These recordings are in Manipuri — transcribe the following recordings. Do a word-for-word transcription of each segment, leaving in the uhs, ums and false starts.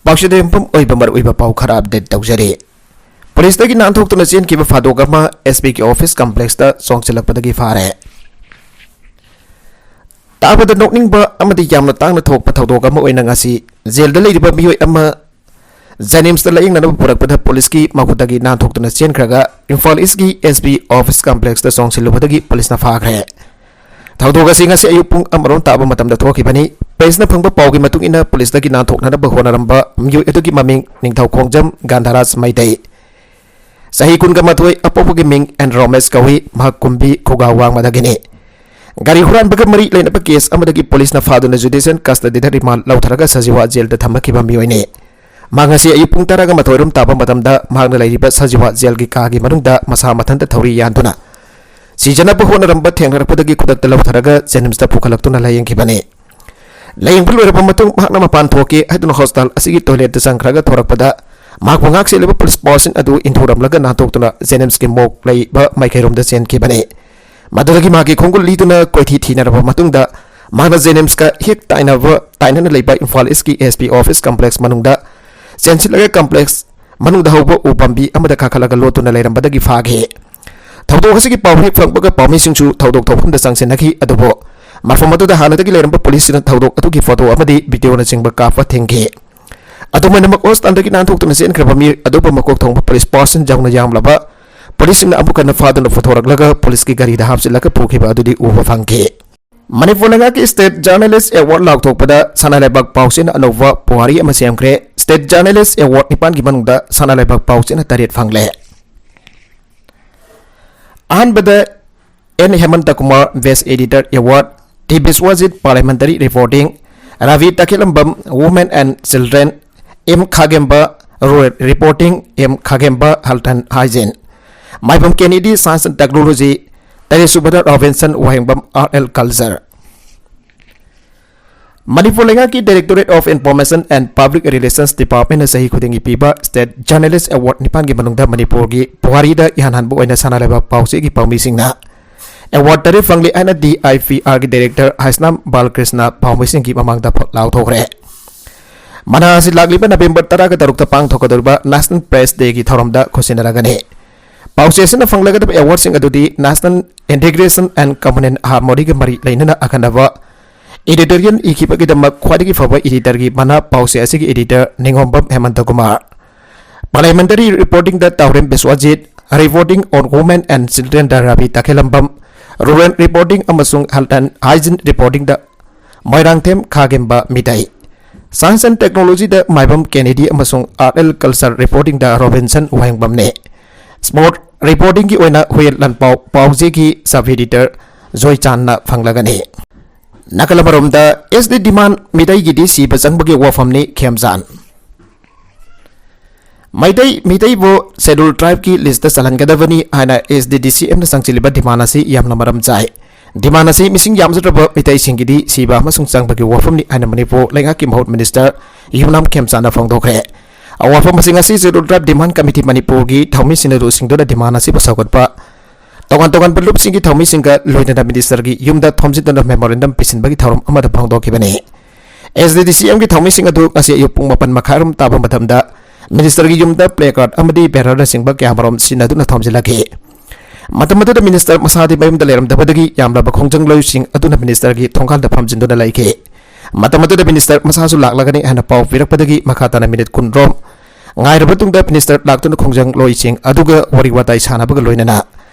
ꯄꯥꯎꯁꯤꯗ ꯌꯨꯝꯐꯝ ꯑꯣꯏꯕ ꯃꯔꯨꯑꯣꯏꯕ ꯄꯥꯎ ꯈꯔ ꯑꯞꯗꯦꯠ ꯇꯧꯖꯔꯤ꯫ ꯄꯨꯂꯤꯁꯇꯒꯤ ꯅꯥꯟꯊꯣꯛꯇꯨꯅ ꯆꯦꯟꯈꯤꯕ ꯐꯥꯗꯣꯛ ꯑꯃ ꯑꯦꯁ ꯄꯤꯒꯤ ꯑꯣꯐꯤꯁ ꯀꯝꯄ꯭ꯂꯦꯛꯁꯇ ꯆꯣꯡꯁꯤꯜꯂꯛꯄꯗꯒꯤ ꯐꯥꯔꯦ꯫ ꯇꯥꯕꯗ ꯅꯣꯛꯅꯤꯡꯕ ꯑꯃꯗꯤ ꯌꯥꯝꯅ ꯇꯥꯡꯅ ꯊꯣꯛꯄ ꯊꯧꯗꯣꯛ ꯑꯃ ꯑꯣꯏꯅ ꯉꯁꯤ ꯖꯦꯜꯗ ꯂꯩꯔꯤꯕ ꯃꯤꯑꯣꯏ ꯑꯃ ꯖꯦꯅꯤꯝꯁꯇ ꯂꯥꯌꯦꯡꯅꯅꯕ ꯄꯨꯔꯛꯄꯗ ꯄꯨꯂꯤꯁꯀꯤ ꯃꯈꯨꯠꯇꯒꯤ ꯅꯥꯟꯊꯣꯛꯇꯨꯅ ꯆꯦꯟꯈ꯭ꯔꯒ ꯏꯝꯐꯥꯜ ꯏꯁꯀꯤ ꯑꯦꯁ ꯄꯤ ꯑꯣꯐꯤꯁ ꯀꯝꯄ꯭ꯂꯦꯛꯁꯇ ꯆꯣꯡꯁꯤꯜꯂꯨꯕꯗꯒꯤ ꯄꯨꯂꯤꯁꯅ ꯐꯥꯈ꯭ꯔꯦ꯫ ꯊꯧꯗꯣꯛ ꯑꯁꯤ ꯉꯁꯤ ꯑꯌꯨꯛ ꯄꯨꯡ ꯑꯃꯔꯣꯝ ꯇꯥꯕ ꯃꯇꯝꯗ ꯊꯣꯛꯈꯤꯕꯅꯤ꯫ ꯄ꯭ꯔꯦꯁꯅ ꯐꯪꯕ ꯄꯥꯎꯒꯤ ꯃꯇꯨꯡ ꯏꯟꯅ ꯄꯨꯂꯤꯁꯇꯒꯤ ꯅꯥꯟꯊꯣꯛꯅꯅꯕ ꯍꯣꯠꯅꯔꯝꯕ ꯃꯤꯑꯣꯏ ꯑꯗꯨꯒꯤ ꯃꯃꯤꯡ ꯅꯤꯡꯊꯧ ꯈꯣꯡꯖꯝ ꯒꯥꯟꯙꯥꯔꯥꯖ ꯃꯩꯇꯩ, ꯆꯍꯤ ꯀꯨꯟꯒ ꯃꯥꯊꯣꯏ, ꯑꯄꯣꯛꯄꯒꯤ ꯃꯤꯡ ꯑꯦꯟ ꯔꯣꯃꯦꯁ ꯀꯧꯏ, ꯃꯍꯥꯛ ꯀꯨꯝꯕꯤ ꯈꯨꯒꯥ ꯋꯥꯡꯃꯗꯒꯤꯅꯤ꯫ ꯒꯥꯔꯤ ꯍꯨꯔꯥꯟꯕꯒ ꯃꯔꯤ ꯂꯩꯅꯕ ꯀꯦꯁ ꯑꯃꯗꯒꯤ ꯄꯨꯂꯤꯁꯅ ꯐꯥꯗꯨꯅ ꯖꯨꯗꯤꯁꯤꯌꯦꯜ ꯀꯁꯇꯗꯤꯗ ꯔꯤꯃꯥꯟ ꯂꯧꯊꯔꯒ ꯁꯖꯤꯋꯥ ꯖꯦꯜꯗ ꯊꯝꯃꯛꯈꯤꯕ ꯃꯤꯑꯣꯏꯅꯤ꯫ ꯃꯍꯥꯛ ꯉꯁꯤ ꯑꯌꯨꯛ ꯄꯨꯡ ꯇꯔꯥꯒ ꯃꯥꯊꯣꯏ ꯔꯣꯝ ꯇꯥꯕ ꯃꯇꯝꯗ ꯃꯍꯥꯛꯅ ꯂꯩꯔꯤꯕ ꯁꯖꯤꯋꯥ ꯖꯦꯜꯒꯤ ꯀꯥꯒꯤ ꯃꯅꯨꯡꯗ ꯃꯁꯥ ꯃꯊꯟꯇ ꯊꯧꯔꯤ ꯌꯥꯟꯗꯨꯅ ꯁꯤꯖꯅꯕ ꯍꯣꯠꯅꯔꯝꯕ ꯊꯦꯡꯅꯔꯛꯄꯗꯒꯤ ꯈꯨꯗꯛꯇ ꯂꯧꯊꯔꯒ ꯖꯦꯅꯤꯝꯁꯇ ꯄꯨꯈꯠꯂꯛꯇꯨꯅ ꯂꯥꯌꯦꯡꯈꯤꯕꯅꯤ꯫ ꯂꯥꯌꯦꯡꯕ ꯂꯣꯏꯔꯕ ꯃꯇꯨꯡ ꯃꯍꯥꯛꯅ ꯃꯄꯥꯟ ꯊꯣꯛꯀꯦ ꯍꯥꯏꯗꯨꯅ ꯍꯣꯁꯄꯤꯇꯥꯜ ꯑꯁꯤꯒꯤ ꯇꯣꯏꯂꯦꯠꯇ ꯆꯪꯈ꯭ꯔꯒ ꯊꯣꯔꯛꯄꯗ ꯃꯍꯥꯛꯄꯨ ꯉꯥꯛ ꯁꯦꯜꯂꯤꯕ ꯄꯨꯂꯤꯁ ꯄꯥꯔꯁꯟ ꯑꯗꯨ ꯏꯟꯊꯨꯔꯝꯂꯒ ꯅꯥꯟꯊꯣꯛꯇꯨꯅ ꯖꯦꯅꯤꯝꯁꯀꯤ ꯃꯣꯔꯒ ꯂꯩꯕ ꯃꯥꯏꯀꯩꯔꯣꯝꯗ ꯆꯦꯟꯈꯤꯕꯅꯤ꯫ ꯃꯗꯨꯗꯒꯤ ꯃꯍꯥꯛꯀꯤ ꯈꯣꯡꯒꯨꯜ ꯂꯤꯗꯨꯅ ꯀꯣꯏꯊꯤ ꯊꯤꯅꯔꯕ ꯃꯇꯨꯡꯗ ꯃꯍꯥꯛꯅ ꯖꯦꯅꯤꯝꯁꯀ ꯍꯦꯛ ꯇꯥꯏꯅꯕ, ꯇꯥꯏꯅꯅ ꯂꯩꯕ ꯏꯝꯐꯥꯜ ꯏꯁꯀꯤ ꯑꯦꯁ ꯄꯤ ꯑꯣꯐꯤꯁ ꯀꯝꯄ꯭ꯂꯦꯛꯁ ꯃꯅꯨꯡꯗ ꯆꯦꯟꯁꯤꯜꯂꯒ ꯀꯝꯄ꯭ꯂꯦꯛꯁ ꯃꯅꯨꯡꯗ ꯍꯧꯕ ꯎ ꯄꯥꯝꯕꯤ ꯑꯃꯗ ꯀꯥꯈꯠꯂꯒ ꯂꯣꯠꯇꯨꯅ ꯂꯩꯔꯝꯕꯗꯒꯤ ꯐꯥꯈꯤ꯫ ꯊꯧꯗꯣꯛ ꯑꯁꯤꯒꯤ ꯄꯥꯎ ꯍꯦꯛ ꯐꯪꯕꯒ ꯄꯥꯎꯃꯤꯁꯤꯡꯁꯨ ꯊꯧꯗꯣꯛ ꯊꯣꯛꯐꯝꯗ ꯆꯪꯁꯤꯟꯅꯈꯤ, ꯑꯗꯨꯕꯨ ꯃꯐꯝ ꯑꯗꯨꯗ ꯍꯥꯟꯅꯗꯒꯤ ꯂꯩꯔꯝꯕ ꯄꯨꯂꯤꯁꯁꯤꯡꯅ ꯊꯧꯗꯣꯛ ꯑꯗꯨꯒꯤ ꯐꯣꯇꯣ ꯑꯃꯗꯤ ꯚꯤꯗꯤꯑꯣꯅꯆꯤꯡꯕ ꯀꯥꯞꯄ ꯊꯤꯡꯈꯤ꯫ ꯑꯗꯨꯝ ꯑꯣꯏꯅꯃꯛ, ꯍꯣꯁꯄꯤꯇꯥꯜꯗꯒꯤ ꯅꯥꯟꯊꯣꯛꯇꯨꯅ ꯆꯦꯟꯈ꯭ꯔꯕ ꯃꯤꯑꯣꯏ ꯑꯗꯨꯕꯨ ꯃꯀꯣꯛ ꯊꯣꯡꯕ ꯄꯨꯂꯤꯁ ꯄꯥꯔꯁꯟ ꯌꯥꯎꯅ ꯌꯥꯝꯂꯕ ꯄꯨꯂꯤꯁꯁꯤꯡꯅ ꯑꯃꯨꯛ ꯍꯟꯅ ꯐꯥꯗꯨꯅ ꯄꯨꯊꯣꯔꯛꯂꯒ ꯄꯨꯂꯤꯁꯀꯤ ꯒꯥꯔꯤꯗ ꯍꯥꯞꯆꯤꯜꯂꯒ ꯄꯨꯈꯤꯕ ꯑꯗꯨꯗꯤ ꯎꯕ ꯐꯪꯈꯤ꯫ ꯃꯅꯤꯄꯨꯔ ꯂꯩꯉꯥꯛꯀꯤ ꯁ꯭ꯇꯦꯠ ꯖꯔꯅꯦꯂꯤꯁ ꯑꯦꯋꯥꯔꯗ ꯂꯥꯎꯊꯣꯛꯄꯗ ꯁꯅꯥ ꯂꯩꯕꯥꯛ ꯄꯥꯎꯆꯦꯅ ꯑꯅꯧꯕ ꯄꯨꯋꯥꯔꯤ ꯑꯃ ꯁꯦꯝꯈ꯭ꯔꯦ꯫ ꯁ꯭ꯇꯦꯠ ꯖꯔꯅꯦꯂꯤꯁ ꯑꯦꯋꯥꯔꯗ ꯅꯤꯄꯥꯟꯒꯤ ꯃꯅꯨꯡꯗ ꯁꯅꯥ ꯂꯩꯕꯥꯛ ꯄꯥꯎꯆꯦꯅ ꯇꯔꯦꯠ ꯐꯪꯂꯦ꯫ ꯑꯍꯥꯟꯕꯗ N Hemanta Kumar, best editor award, T Biswajit, parliamentary reporting, Rabi Takhellambam, women and children, M Khagemba, rural reporting, M Khagemba, health and hygiene, Maibam Kennedy, science and technology, ꯇꯔꯦꯠꯁꯨꯕꯗ Robinson Wahengbam, art and culture. Manipur ꯂꯩꯉꯥꯛꯀꯤ Directorate of Information and Public Relations Department ꯅ ꯆꯍꯤ ꯈꯨꯗꯤꯡꯒꯤ ꯄꯤꯕ ꯁ꯭ꯇꯦꯠ ꯖꯔꯅꯦꯂꯤꯁ ꯑꯦꯋꯥꯔꯗ ꯅꯤꯄꯥꯟꯒꯤ ꯃꯅꯨꯡꯗ ꯃꯅꯤꯄꯨꯔꯒꯤ ꯄꯨꯋꯥꯔꯤꯗ ꯏꯍꯥꯟ ꯍꯥꯟꯕ ꯑꯣꯏꯅ ꯁꯅꯥ ꯂꯩꯕꯥꯛ ꯄꯥꯎꯆꯦꯒꯤ ꯄꯥꯎꯃꯤꯁꯤꯡꯅ ꯑꯦꯋꯥꯔꯗ ꯇꯔꯦꯠ ꯐꯪꯂꯤ ꯍꯥꯏꯅ ꯗꯤ ꯑꯥꯏ ꯄꯤ ꯑꯥꯔꯒꯤ ꯗꯥꯏꯔꯦꯛꯇꯔ ꯍꯥꯏꯁꯅꯥꯝ ꯕꯥꯂꯀ꯭ꯔꯤꯁꯅ ꯄꯥꯎꯃꯤꯁꯤꯡꯒꯤ ꯃꯃꯥꯡꯗ ꯂꯥꯎꯊꯣꯛꯈ꯭ꯔꯦ꯫ ꯃꯅꯥ ꯑꯁꯤ ꯂꯥꯛꯂꯤꯕ ꯅꯕꯦꯝꯕꯔ ꯇꯔꯥꯒ ꯇꯔꯨꯛꯇ ꯄꯥꯡꯊꯣꯛꯀꯗꯧꯔꯤꯕ National Press Dayꯒꯤ ꯊꯧꯔꯝꯗ ꯈꯨꯠꯁꯤꯟꯅꯔꯒꯅꯤ꯫ ꯄꯥꯎꯆꯦ ꯑꯁꯤꯅ ꯐꯪꯂꯒꯗꯕ awardꯁꯤꯡ ꯑꯗꯨꯗꯤ National Integration and Communal Harmonyꯒ ꯃꯔꯤ ꯂꯩꯅꯅ ꯑꯈꯟꯅꯕ editorial ꯏꯈꯤꯕꯒꯤꯗꯃꯛ ꯈ꯭ꯋꯥꯏꯗꯒꯤ ꯐꯕ editorꯒꯤ ꯃꯅꯥ ꯄꯥꯎꯆꯦ ꯑꯁꯤꯒꯤ editor ꯅꯤꯉꯣꯝꯕꯝ ꯍꯦꯃꯟꯇ Kumar, parliamentary reportingꯗ ꯇꯥꯎꯔꯦꯝ ꯕꯤꯁ꯭ꯋꯥꯖꯤꯠ, reporting on women and childrenꯗ rabi ꯇꯈꯦꯂꯝꯕꯝ, rural reporting ꯑꯃꯁꯨꯡ health and hygiene reportingꯗ Moirangthem ꯈꯥꯒꯦꯝꯕ Meitei, science and technologyꯗ ꯃꯥꯏꯕꯝ ꯀꯦꯅꯦꯗꯤ ꯑꯃꯁꯨꯡ art and culture reportingꯗ ꯔꯣꯕꯤꯟꯁꯟ ꯋꯥꯍꯦꯡꯕꯝꯅꯤ꯫ Sport reportingꯒꯤ ꯑꯣꯏꯅ ꯍꯨꯌꯦꯟ ꯂꯥꯟꯄꯥꯎ ꯄꯥꯎꯆꯦꯒꯤ sub editor ꯖꯣꯏꯆꯥꯟꯅ ꯐꯪꯂꯒꯅꯤ꯫ ꯅꯥꯀꯜ ꯑꯃꯔꯣꯝꯗ, S T demand ꯃꯤꯇꯩꯒꯤꯗꯤ ꯁꯤꯕ ꯆꯪꯕꯒꯤ ꯋꯥꯐꯝꯅꯤ ꯈꯦꯝꯆꯥꯟ꯫ ꯃꯩꯇꯩ, ꯃꯤꯇꯩꯕꯨ Scheduled Tribeꯀꯤ listꯇ ꯆꯜꯍꯟꯒꯗꯕꯅꯤ ꯍꯥꯏꯅ S T D C Mꯅ ꯆꯪꯁꯤꯜꯂꯤꯕ demand ꯑꯁꯤ ꯌꯥꯝꯅ ꯃꯔꯝ ꯆꯥꯏ꯫ Demand ꯑꯁꯤ ꯃꯤꯁꯤꯡ ꯌꯥꯝꯖꯗ꯭ꯔꯕ ꯃꯤꯇꯩꯁꯤꯡꯒꯤꯗꯤ ꯁꯤꯕ ꯑꯃꯁꯨꯡ ꯆꯪꯕꯒꯤ ꯋꯥꯐꯝꯅꯤ ꯍꯥꯏꯅ ꯃꯅꯤꯄꯨꯔ ꯂꯩꯉꯥꯛꯀꯤ ꯃꯍꯨꯠ minister ꯌꯨꯝꯅꯥꯝ ꯈꯦꯝꯆꯥꯟꯅ ꯐꯣꯡꯗꯣꯛꯈ꯭ꯔꯦ꯫ ꯑꯋꯥꯐꯝꯁꯤꯡ ꯑꯁꯤ Scheduled Tribe Demand Committee ꯃꯅꯤꯄꯨꯔꯒꯤ ꯊꯧꯃꯤ ꯁꯤꯟꯅꯗꯨꯁꯤꯡꯗꯨꯅ demand ꯑꯁꯤꯕꯨ ꯁꯧꯒꯠꯄ ꯇꯣꯉꯥꯟ ꯇꯣꯉꯥꯟꯕ ꯂꯨꯞꯁꯤꯡꯒꯤ ꯊꯧꯃꯤꯁꯤꯡꯒ ꯂꯣꯏꯅꯅ ministerꯒꯤ ꯌꯨꯝꯗ ꯊꯣꯝꯖꯤꯟꯗꯨꯅ memorandum ꯄꯤꯁꯤꯟꯕꯒꯤ ꯊꯧꯔꯝ ꯑꯃꯗ ꯐꯣꯡꯗꯣꯛꯈꯤꯕꯅꯤ꯫ S T D C Mꯒꯤ ꯊꯧꯃꯤꯁꯤꯡ ꯑꯗꯨ ꯉꯁꯤ ꯑꯌꯨꯛ ꯄꯨꯡ ꯃꯥꯄꯟ ꯃꯈꯥꯏꯔꯣꯝ ꯇꯥꯕ ꯃꯇꯝꯗ ministerꯒꯤ ꯌꯨꯝꯗ placard ꯑꯃꯗꯤ bannerꯅꯆꯤꯡꯕ ꯀꯌꯥ ꯑꯃꯔꯣꯝ ꯁꯤꯟꯅꯗꯨꯅ ꯊꯣꯝꯖꯤꯜꯂꯛꯈꯤ꯫ ꯃꯇꯝ ꯑꯗꯨꯗ minister ꯃꯁꯥꯗꯤ ꯃꯌꯨꯝꯗ ꯂꯩꯔꯝꯗꯕꯗꯒꯤ ꯌꯥꯝꯂꯕ ꯈꯣꯡꯖꯪꯂꯣꯏꯁꯤꯡ ꯑꯗꯨꯅ ministerꯒꯤ ꯊꯣꯡꯒꯥꯜꯗ ꯐꯝꯖꯤꯟꯗꯨꯅ ꯂꯩꯈꯤ꯫ ꯃꯇꯝ ꯑꯗꯨꯗ minister ꯃꯁꯥꯁꯨ ꯂꯥꯛꯂꯒꯅꯤ ꯍꯥꯏꯅ ꯄꯥꯎ ꯄꯤꯔꯛꯄꯗꯒꯤ ꯃꯈꯥ ꯇꯥꯅ minute ꯀꯨꯟ ꯔꯣꯝ ꯉꯥꯏꯔꯕ ꯃꯇꯨꯡꯗ minister ꯂꯥꯛꯇꯨꯅ ꯈꯣꯡꯖꯪꯂꯣꯏꯁꯤꯡ ꯑꯗꯨꯒ ꯋꯥꯔꯤ ꯋꯥꯇꯥꯏ ꯁꯥꯟꯅꯕꯒ ꯂꯣꯏꯅꯅ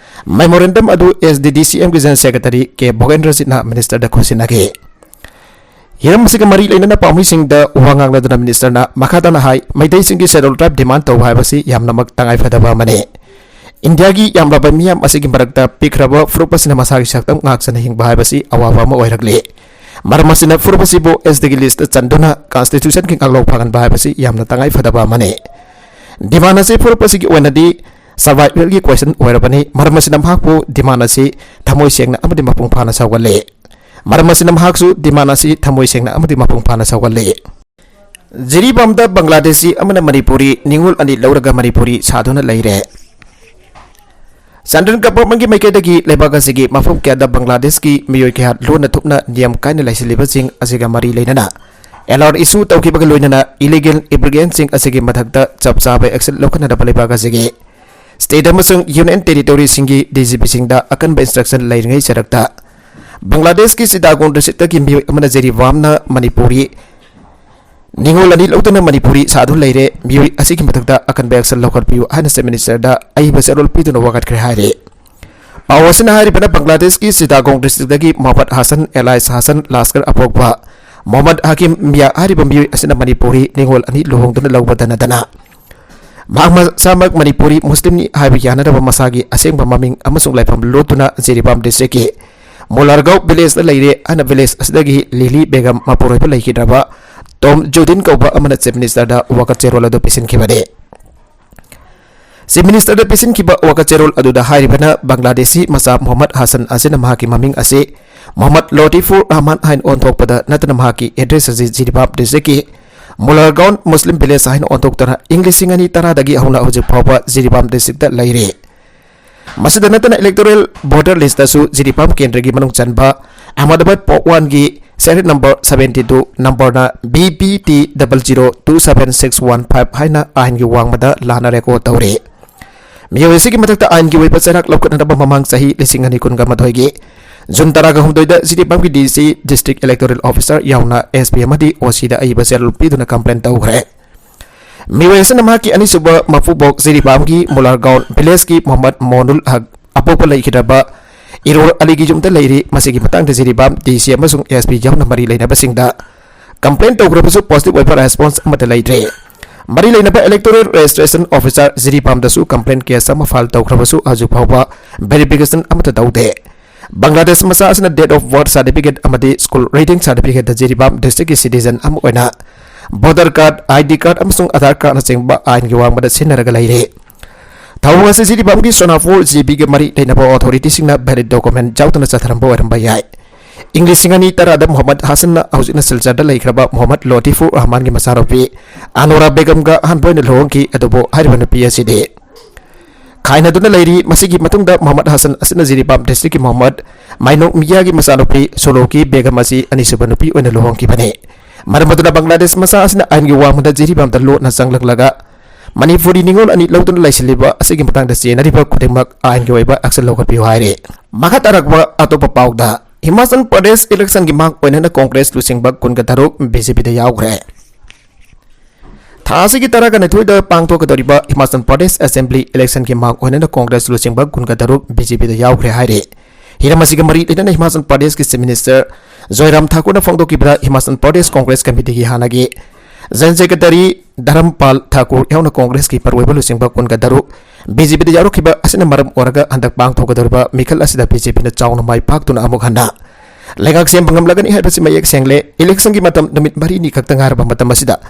memorandum ꯑꯗꯨ S T D C Mꯒꯤ general secretary ꯀꯦ ꯚꯣꯒꯦꯟꯗ꯭ꯔꯖꯤꯠꯅ ministerꯗ ꯈꯨꯠꯁꯤꯟꯅꯈꯤ꯫ ꯍꯤꯔꯝ ꯑꯁꯤꯒ ꯃꯔꯤ ꯂꯩꯅꯅ ꯄꯥꯎꯃꯤꯁꯤꯡꯗ ꯋꯥ ꯉꯥꯡꯂꯗꯨꯅ ministerꯅ ꯃꯈꯥ ꯇꯥꯅ ꯍꯥꯏ, ꯃꯩꯇꯩꯁꯤꯡꯒꯤ Scheduled Tribe demand ꯇꯧꯕ ꯍꯥꯏꯕꯁꯤ ꯌꯥꯝꯅꯃꯛ ꯇꯉꯥꯏꯐꯗꯕ ꯑꯃꯅꯤ꯫ ꯏꯟꯗꯤꯌꯥꯒꯤ ꯌꯥꯝꯂꯕ ꯃꯤꯌꯥꯝ ꯑꯁꯤꯒꯤ ꯃꯔꯛꯇ ꯄꯤꯛꯈ꯭ꯔꯕ ꯐꯨꯔꯨꯞ ꯑꯁꯤꯅ ꯃꯁꯥꯒꯤ ꯁꯛꯇꯝ ꯉꯥꯛꯆꯅ ꯍꯤꯡꯕ ꯍꯥꯏꯕꯁꯤ ꯑꯋꯥꯕ ꯑꯃ ꯑꯣꯏꯔꯛꯂꯤ꯫ ꯃꯔꯝ ꯑꯁꯤꯅ ꯐꯨꯔꯨꯞ ꯑꯁꯤꯕꯨ S Tꯒꯤ listꯇ ꯆꯟꯗꯨꯅ constitutionꯒꯤ ꯉꯥꯛꯂꯧ ꯐꯪꯍꯟꯕ ꯍꯥꯏꯕꯁꯤ ꯌꯥꯝꯅ ꯇꯉꯥꯏꯐꯗꯕ ꯑꯃꯅꯤ꯫ Demand ꯑꯁꯤ ꯐꯨꯔꯨꯞ ꯑꯁꯤꯒꯤ ꯑꯣꯏꯅꯗꯤ survivalꯒꯤ question ꯑꯣꯏꯔꯕꯅꯤ꯫ ꯃꯔꯝ ꯑꯁꯤꯅ ꯃꯍꯥꯛꯄꯨ demand ꯑꯁꯤ ꯊꯃꯣꯏ ꯁꯦꯡꯅ ꯑꯃꯗꯤ ꯃꯄꯨꯡ ꯐꯥꯅ ꯁꯧꯒꯠꯂꯤ꯫ ꯃꯔꯝ ꯑꯁꯤꯅ ꯃꯍꯥꯛꯁꯨ demand ꯑꯁꯤ ꯊꯃꯣꯏ ꯁꯦꯡꯅ ꯑꯃꯗꯤ ꯃꯄꯨꯡ ꯐꯥꯅ ꯁꯧꯒꯠꯂꯤ꯫ ꯖꯤꯔꯤꯕꯥꯝꯗ ꯕꯪꯒ꯭ꯂꯥꯗꯦꯁꯤ ꯑꯃꯅ ꯃꯅꯤꯄꯨꯔꯤ ꯅꯤꯉꯣꯜ ꯑꯅꯤ ꯂꯧꯔꯒ ꯃꯅꯤꯄꯨꯔꯤ ꯁꯥꯗꯨꯅ ꯂꯩꯔꯦ꯫ Central Governmentꯀꯤ ꯃꯥꯏꯀꯩꯗꯒꯤ ꯂꯩꯕꯥꯛ ꯑꯁꯤꯒꯤ ꯃꯐꯝ ꯀꯌꯥꯗ ꯕꯪꯒ꯭ꯂꯥꯗꯦꯁꯀꯤ ꯃꯤꯑꯣꯏ ꯀꯌꯥ ꯂꯣꯟꯅ ꯊꯨꯞꯅ ꯅꯤꯌꯝ ꯀꯥꯏꯅ ꯂꯩꯁꯤꯜꯂꯤꯕꯁꯤꯡ ꯑꯁꯤꯒ ꯃꯔꯤ ꯂꯩꯅꯅ ꯑꯦꯂꯥꯔꯠ ꯏꯁꯨ ꯇꯧꯈꯤꯕꯒ ꯂꯣꯏꯅꯅ ꯏꯂꯤꯒꯦꯜ ꯏꯃꯤꯒ꯭ꯔꯦꯟꯁꯤꯡ ꯑꯁꯤꯒꯤ ꯃꯊꯛꯇ ꯆꯞ ꯆꯥꯕ ꯑꯦꯛꯁꯟ ꯂꯧꯈꯠꯅꯅꯕ ꯂꯩꯕꯥꯛ ꯑꯁꯤꯒꯤ ꯁ꯭ꯇꯦꯠ ꯑꯃꯁꯨꯡ ꯌꯨꯅꯤꯌꯟ ꯇꯦꯔꯤꯇꯣꯔꯤꯁꯤꯡꯒꯤ ꯗꯤ ꯖꯤ ꯄꯤꯁꯤꯡꯗ ꯑꯀꯟꯕ ꯏꯟꯁꯇ꯭ꯔꯛꯁꯟ ꯂꯩꯔꯤꯉꯩ ꯆꯔꯛꯇ ꯕꯪꯒ꯭ꯂꯥꯗꯦꯁꯀꯤ ꯆꯤꯇꯥꯒꯣꯡ ꯗꯤꯁꯇ꯭ꯔꯤꯛꯇꯒꯤ ꯃꯤꯑꯣꯏ ꯑꯃꯅ ꯖꯤꯔꯤꯕꯥꯝꯅ ꯃꯅꯤꯄꯨꯔꯤ ꯅꯤꯉꯣꯜ ꯑꯅꯤ ꯂꯧꯗꯨꯅ ꯃꯅꯤꯄꯨꯔꯤ ꯁꯥꯗꯨꯅ ꯂꯩꯔꯦ, ꯃꯤꯑꯣꯏ ꯑꯁꯤꯒꯤ ꯃꯊꯛꯇ ꯑꯀꯟꯕ ꯑꯦꯛꯁꯟ ꯂꯧꯈꯠꯄꯤꯌꯨ ꯍꯥꯏꯅ ꯆꯤꯐ ꯃꯤꯅꯤꯁꯇꯔꯗ ꯑꯏꯕ ꯆꯦꯔꯣꯜ ꯄꯤꯗꯨꯅ ꯋꯥꯀꯠꯈ꯭ꯔꯦ ꯍꯥꯏꯔꯤ꯫ ꯄꯥꯎ ꯑꯁꯤꯅ ꯍꯥꯏꯔꯤꯕꯅ ꯕꯪꯒ꯭ꯂꯥꯗꯦꯁꯀꯤ ꯆꯤꯇꯥꯒꯣꯡ ꯗꯤꯁꯇ꯭ꯔꯤꯛꯇꯒꯤ ꯃꯣꯍꯝꯃꯗ ꯍꯥꯁꯟ ꯑꯦꯂꯥꯏꯁ ꯍꯥꯁꯟ ꯂꯥꯁꯀꯔ ꯑꯄꯣꯛꯄ ꯃꯣꯍꯝꯃꯗ ꯍꯥꯀꯤꯝ ꯃꯤꯌꯥ ꯍꯥꯏꯔꯤꯕ ꯃꯤꯑꯣꯏ ꯑꯁꯤꯅ ꯃꯅꯤꯄꯨꯔꯤ ꯅꯤꯉꯣꯜ ꯑꯅꯤ ꯂꯨꯍꯣꯡꯗꯨꯅ ꯂꯧꯕꯗ ꯅꯠꯇꯅ ꯃꯍꯥꯛ ꯃꯁꯥꯃꯛ ꯃꯅꯤꯄꯨꯔꯤ ꯃꯨꯁꯂꯤꯝꯅꯤ ꯍꯥꯏꯕ ꯌꯥꯅꯗꯕ ꯃꯁꯥꯒꯤ ꯑꯁꯦꯡꯕ ꯃꯃꯤꯡ ꯑꯃꯁꯨꯡ ꯂꯩꯐꯝ ꯂꯣꯠꯇꯨꯅ ꯖꯤꯔꯤꯕꯥꯝ ꯗꯤꯁꯇ꯭ꯔꯤꯛꯀꯤ ꯃꯣꯂꯥꯔꯒꯥꯎ ꯚꯤꯂꯦꯖꯇ ꯂꯩꯔꯦ ꯍꯥꯏꯅ ꯚꯤꯂꯦꯖ ꯑꯁꯤꯗꯒꯤ ꯂꯤꯂꯤ ꯕꯦꯒꯝ ꯃꯄꯨꯔꯣꯏꯕ ꯂꯩꯈꯤꯗ꯭ꯔꯕ ꯇꯣꯝ ꯖꯨꯗꯤꯟ ꯀꯧꯕ ꯑꯃꯅ ꯆꯤꯐ ꯃꯤꯅꯤꯁꯇꯔꯗ ꯋꯥꯀꯠ ꯆꯦꯔꯣꯜ ꯑꯗꯨ ꯄꯤꯁꯤꯟꯈꯤꯕꯅꯤ꯫ ꯆꯤꯐ ꯃꯤꯅꯤꯁꯇꯔꯗ ꯄꯤꯁꯤꯟꯈꯤꯕ ꯋꯥꯀꯠ ꯆꯦꯔꯣꯜ ꯑꯗꯨꯗ ꯍꯥꯏꯔꯤꯕꯅ ꯕꯪꯒ꯭ꯂꯥꯗꯦꯁꯤ ꯃꯆꯥ ꯃꯣꯍꯝꯃꯗ ꯍꯥꯁꯟ ꯑꯁꯤꯅ ꯃꯍꯥꯛꯀꯤ ꯃꯃꯤꯡ ꯑꯁꯤ ꯃꯣꯍꯝꯃꯗ ꯂꯣꯇꯤꯐꯨꯔ ꯔꯍꯃꯥꯟ ꯍꯥꯏꯅ ꯑꯣꯟꯊꯣꯛꯄꯗ ꯅꯠꯇꯅ ꯃꯍꯥꯛꯀꯤ ꯑꯦꯗ꯭ꯔꯦꯁ ꯑꯁꯤ ꯖꯤꯔꯤꯕꯥꯝ ꯗꯤꯁꯇ꯭ꯔꯤꯛꯀꯤ ꯃꯨꯂꯔꯒꯥꯎꯟ ꯃꯨꯁꯂꯤꯝ ꯚꯤꯂꯦꯖ ꯍꯥꯏꯅ ꯑꯣꯟꯊꯣꯛꯇꯨꯅ ꯏꯪ ꯂꯤꯁꯤꯡ ꯑꯅꯤ ꯇꯔꯥꯗꯒꯤ ꯍꯧꯅ ꯍꯧꯖꯤꯛ ꯐꯥꯎꯕ ꯖꯤꯔꯤꯕꯥꯝ ꯗꯤꯁꯇ꯭ꯔꯤꯛꯇ ꯂꯩꯔꯤ꯫ ꯃꯁꯤꯗ ꯅꯠꯇꯅ ꯏꯂꯦꯛꯇꯣꯔꯦꯜ ꯚꯣꯇꯔ ꯂꯤꯁꯇꯁꯨ ꯖꯤꯔꯤꯕꯥꯝ ꯀꯦꯟꯗ꯭ꯔꯒꯤ ꯃꯅꯨꯡ ꯆꯟꯕ ꯑꯍꯃꯗꯕꯥꯗ ꯄꯣꯛ ꯋꯥꯟꯒꯤ ꯁꯦꯔꯤꯌꯦꯜ ꯅꯝꯕꯔ ꯁꯕꯦꯟꯇꯤ ꯇꯨ ꯅꯝꯕꯔꯅ B P T double zero two seven six one five ꯍꯥꯏꯅ ꯑꯥꯏꯟꯒꯤ ꯋꯥꯡꯃꯗ ꯂꯥꯟꯅ ꯔꯦꯀꯣꯔꯗ ꯇꯧꯔꯤ꯫ ꯃꯤꯑꯣꯏ ꯑꯁꯤꯒꯤ ꯃꯊꯛꯇ ꯑꯥꯏꯟꯒꯤ ꯑꯣꯏꯕ ꯆꯩꯔꯥꯛ ꯂꯧꯈꯠꯅꯅꯕ ꯃꯃꯥꯡ ꯆꯍꯤ ꯂꯤꯁꯤꯡ ꯑꯅꯤ ꯀꯨꯟꯒ ꯃꯥꯊꯣꯏꯒꯤ ꯖꯨꯟ ꯇꯔꯥꯒ ꯍꯨꯝꯗꯣꯏꯗ ꯖꯤꯔꯤꯕꯥꯝꯒꯤ ꯗꯤ ꯁꯤ, ꯗꯤꯁꯇ꯭ꯔꯤꯛ ꯏꯂꯦꯛꯇꯣꯔꯦꯜ ꯑꯣꯐꯤꯁꯥꯔ ꯌꯥꯎꯅ ꯑꯦꯁ ꯄꯤ ꯑꯃꯗꯤ ꯑꯣ ꯁꯤꯗ ꯑꯏꯕ ꯆꯦꯔꯣꯜ ꯄꯤꯗꯨꯅ ꯀꯝꯄ꯭ꯂꯦꯟ ꯇꯧꯈ꯭ꯔꯦ꯫ ꯃꯤꯑꯣꯏ ꯑꯁꯤꯅ ꯃꯍꯥꯛꯀꯤ ꯑꯅꯤꯁꯨꯕ ꯃꯄꯨꯕꯣꯛ ꯖꯤꯔꯤꯕꯥꯝꯒꯤ ꯃꯨꯂꯥꯔꯒꯥꯎꯟ ꯚꯤꯂꯦꯖꯀꯤ ꯃꯣꯍꯝꯃꯗ ꯃꯣꯅꯨꯜ ꯍꯛ ꯑꯄꯣꯛꯄ ꯂꯩꯈꯤꯗ꯭ꯔꯕ ꯏꯔꯣꯔ ꯑꯂꯤꯒꯤ ꯌꯨꯝꯗ ꯂꯩꯔꯤ꯫ ꯃꯁꯤꯒꯤ ꯃꯇꯥꯡꯗ ꯖꯤꯔꯤꯕꯥꯝ ꯗꯤ ꯁꯤ ꯑꯃꯁꯨꯡ ꯑꯦꯁ ꯄꯤ ꯌꯥꯎꯅ ꯃꯔꯤ ꯂꯩꯅꯕꯁꯤꯡꯗ ꯀꯝꯄ꯭ꯂꯦꯟ ꯇꯧꯈ꯭ꯔꯕꯁꯨ ꯄꯣꯖꯤꯇꯤꯚ ꯑꯣꯏꯕ ꯔꯦꯁꯄꯣꯟꯁ ꯑꯃꯠꯇ ꯂꯩꯇ꯭ꯔꯦ꯫ ꯃꯔꯤ ꯂꯩꯅꯕ ꯏꯂꯦꯛꯇꯣꯔꯦꯜ ꯔꯦꯖꯤꯁꯇ꯭ꯔꯦꯁꯟ ꯑꯣꯐꯤꯁꯥꯔ ꯖꯤꯔꯤꯕꯥꯝꯗꯁꯨ ꯀꯝꯄ꯭ꯂꯦꯟ ꯀꯦꯁ ꯑꯃ ꯐꯥꯏꯜ ꯇꯧꯈ꯭ꯔꯕꯁꯨ ꯍꯧꯖꯤꯛ ꯐꯥꯎꯕ ꯚꯦꯔꯤꯐꯤꯀꯦꯁꯟ ꯑꯃꯠꯇ ꯇꯧꯗꯦ꯫ ꯕꯪꯒ꯭ꯂꯥꯗꯦꯁ ꯃꯆꯥ ꯑꯁꯤꯅ ꯗꯦꯠ ꯑꯣꯐ ꯕꯔꯊ ꯁꯥꯔꯇꯤꯐꯤꯀꯦꯠ ꯑꯃꯗꯤ ꯁ꯭ꯀꯨꯜ ꯔꯤꯗꯤꯡ ꯁꯥꯔꯇꯤꯐꯤꯀꯦꯠꯇ ꯖꯤꯔꯤꯕꯥꯝ ꯗꯤꯁꯇ꯭ꯔꯤꯛꯀꯤ ꯁꯤꯇꯤꯖꯟ ꯑꯃ ꯑꯣꯏꯅ voter card, I D card ꯑꯃꯁꯨꯡ ꯑꯥꯙꯥꯔ ꯀꯥꯔꯗꯅꯆꯤꯡꯕ ꯑꯥꯏꯟꯒꯤ ꯋꯥꯡꯃꯗ ꯁꯤꯖꯤꯟꯅꯔꯒ ꯂꯩꯔꯦ꯫ ꯊꯧꯑꯣꯡ ꯑꯁꯤ ꯖꯤꯔꯤꯕꯥꯝꯒꯤ ꯁꯣꯅꯥꯄꯨꯔ ꯖꯤ ꯕꯤꯒ ꯃꯔꯤ ꯂꯩꯅꯕ ꯑꯣꯊꯣꯔꯤꯇꯤꯁꯤꯡꯅ ꯚꯦꯂꯤꯗ ꯗꯣꯀꯨꯃꯦꯟ ꯌꯥꯎꯗꯅ ꯆꯠꯊꯔꯝꯕ ꯑꯣꯏꯔꯝꯕ ꯌꯥꯏ꯫ ꯏꯪ ꯂꯤꯁꯤꯡ ꯑꯅꯤ ꯇꯔꯥꯗ ꯃꯣꯍꯝꯃꯗ ꯍꯥꯁꯟꯅ ꯍꯧꯖꯤꯛꯅ ꯁꯤꯜꯆꯔꯗ ꯂꯩꯈ꯭ꯔꯕ ꯃꯣꯍꯝꯃꯗ ꯂꯣꯇꯤꯐꯨꯔ ꯔꯍꯃꯥꯟꯒꯤ ꯃꯆꯥꯅꯨꯄꯤ ꯑꯅꯣꯔꯥ ꯕꯦꯒꯝꯒ ꯑꯍꯥꯟꯕ ꯑꯣꯏꯅ ꯂꯨꯍꯣꯡꯈꯤ꯫ ꯑꯗꯨꯕꯨ ꯍꯥꯏꯔꯤꯕ ꯅꯨꯄꯤ ꯑꯁꯤꯗꯤ ꯈꯥꯏꯅꯗꯨꯅ ꯂꯩꯔꯤ꯫ ꯃꯁꯤꯒꯤ ꯃꯇꯨꯡꯗ ꯃꯣꯍꯝꯃꯗ ꯍꯥꯁꯟ ꯑꯁꯤꯅ ꯖꯤꯔꯤꯕꯥꯝ ꯗꯤꯁꯇ꯭ꯔꯤꯛꯀꯤ ꯃꯣꯍꯝꯃꯗ ꯃꯥꯏꯅꯣꯛ ꯃꯤꯌꯥꯒꯤ ꯃꯆꯥꯅꯨꯄꯤ ꯁꯣꯂꯣꯀꯤ ꯕꯦꯒꯝ ꯑꯁꯤ ꯑꯅꯤꯁꯨꯕ ꯅꯨꯄꯤ ꯑꯣꯏꯅ ꯂꯨꯍꯣꯡꯈꯤꯕꯅꯤ꯫ ꯃꯔꯝ ꯑꯗꯨꯅ ꯕꯪꯒ꯭ꯂꯥꯗꯦꯁ ꯃꯆꯥ ꯑꯁꯤꯅ ꯑꯥꯏꯟꯒꯤ ꯋꯥꯡꯃꯗ ꯖꯤꯔꯤꯕꯥꯝꯗ ꯂꯣꯠꯅ ꯆꯪꯂꯛꯂꯒ ꯃꯅꯤꯄꯨꯔꯤ ꯅꯤꯉꯣꯜ ꯑꯅꯤ ꯂꯧꯗꯨꯅ ꯂꯩꯁꯤꯜꯂꯤꯕ ꯑꯁꯤꯒꯤ ꯃꯇꯥꯡꯗ ꯆꯦꯟꯅꯔꯤꯕ ꯈꯨꯗꯤꯡꯃꯛ ꯑꯥꯏꯟꯒꯤ ꯑꯣꯏꯕ action ꯂꯧꯈꯠꯄꯤꯌꯨ ꯍꯥꯏꯔꯤ꯫ ꯃꯈꯥ ꯇꯥꯔꯛꯄ ꯑꯇꯣꯞꯄ ꯄꯥꯎꯗ, ꯍꯤꯃꯥꯆꯜ ꯄ꯭ꯔꯗꯦꯁ electionꯒꯤ ꯃꯥꯡ ꯑꯣꯏꯅꯅ ꯀꯣꯡꯒ꯭ꯔꯦꯁ ꯂꯨꯆꯤꯡꯕ ꯀꯨꯟꯒ ꯇꯔꯨꯛ ꯕꯤ ꯖꯦ ꯄꯤꯗ ꯌꯥꯎꯈ꯭ꯔꯦ꯫ ꯊꯥ ꯑꯁꯤꯒꯤ ꯇꯔꯥꯒ ꯅꯤꯊꯣꯏꯗ ꯄꯥꯡꯊꯣꯛꯀꯗꯧꯔꯤꯕ ꯍꯤꯃꯥꯆꯜ ꯄ꯭ꯔꯗꯦꯁ assembly electionꯒꯤ ꯃꯥꯡ ꯑꯣꯏꯅꯅ ꯀꯣꯡꯒ꯭ꯔꯦꯁ ꯂꯨꯆꯤꯡꯕ ꯀꯨꯟꯒ ꯇꯔꯨꯛ ꯕꯤ ꯖꯦ ꯄꯤꯗ ꯌꯥꯎꯈ꯭ꯔꯦ ꯍꯥꯏꯔꯤ꯫ ꯍꯤꯔꯝ ꯑꯁꯤꯒ ꯃꯔꯤ ꯂꯩꯅꯅ ꯍꯤꯃꯥꯆꯜ ꯄ꯭ꯔꯗꯦꯁꯀꯤ Chief Minister ꯖꯣꯏꯔꯥꯝ ꯊꯥꯀꯨꯔꯅ ꯐꯣꯡꯗꯣꯛꯈꯤꯕꯗ, ꯍꯤꯃꯥꯆꯜ ꯄ꯭ꯔꯗꯦꯁ ꯀꯣꯡꯒ꯭ꯔꯦꯁ ꯀꯃꯤꯇꯤꯒꯤ ꯍꯥꯟꯅꯒꯤ General Secretary ꯙꯔꯝꯄꯥꯜ ꯊꯥꯀꯨꯔ ꯌꯥꯎꯅ ꯀꯣꯡꯒ꯭ꯔꯦꯁꯀꯤ ꯃꯔꯨꯑꯣꯏꯕ ꯂꯨꯆꯤꯡꯕ ꯀꯨꯟꯒ ꯇꯔꯨꯛ ꯕꯤ ꯖꯦ ꯄꯤꯗ ꯌꯥꯎꯔꯛꯈꯤꯕ ꯑꯁꯤꯅ ꯃꯔꯝ ꯑꯣꯏꯔꯒ ꯍꯟꯗꯛ ꯄꯥꯡꯊꯣꯛꯀꯗꯧꯔꯤꯕ ꯃꯤꯈꯜ ꯑꯁꯤꯗ ꯕꯤ ꯖꯦ ꯄꯤꯅ ꯆꯥꯎꯅ ꯃꯥꯏ ꯄꯥꯛꯇꯨꯅ ꯑꯃꯨꯛ ꯍꯟꯅ ꯂꯩꯉꯥꯛ ꯁꯦꯝꯕ ꯉꯝꯂꯒꯅꯤ ꯍꯥꯏꯕꯁꯤ ꯃꯌꯦꯛ ꯁꯦꯡꯂꯦ꯫ Electionꯒꯤ ꯃꯇꯝ ꯅꯨꯃꯤꯠ ꯃꯔꯤꯅꯤ ꯈꯛꯇ ꯉꯥꯏꯔꯕ ꯃꯇꯝ ꯑꯁꯤꯗ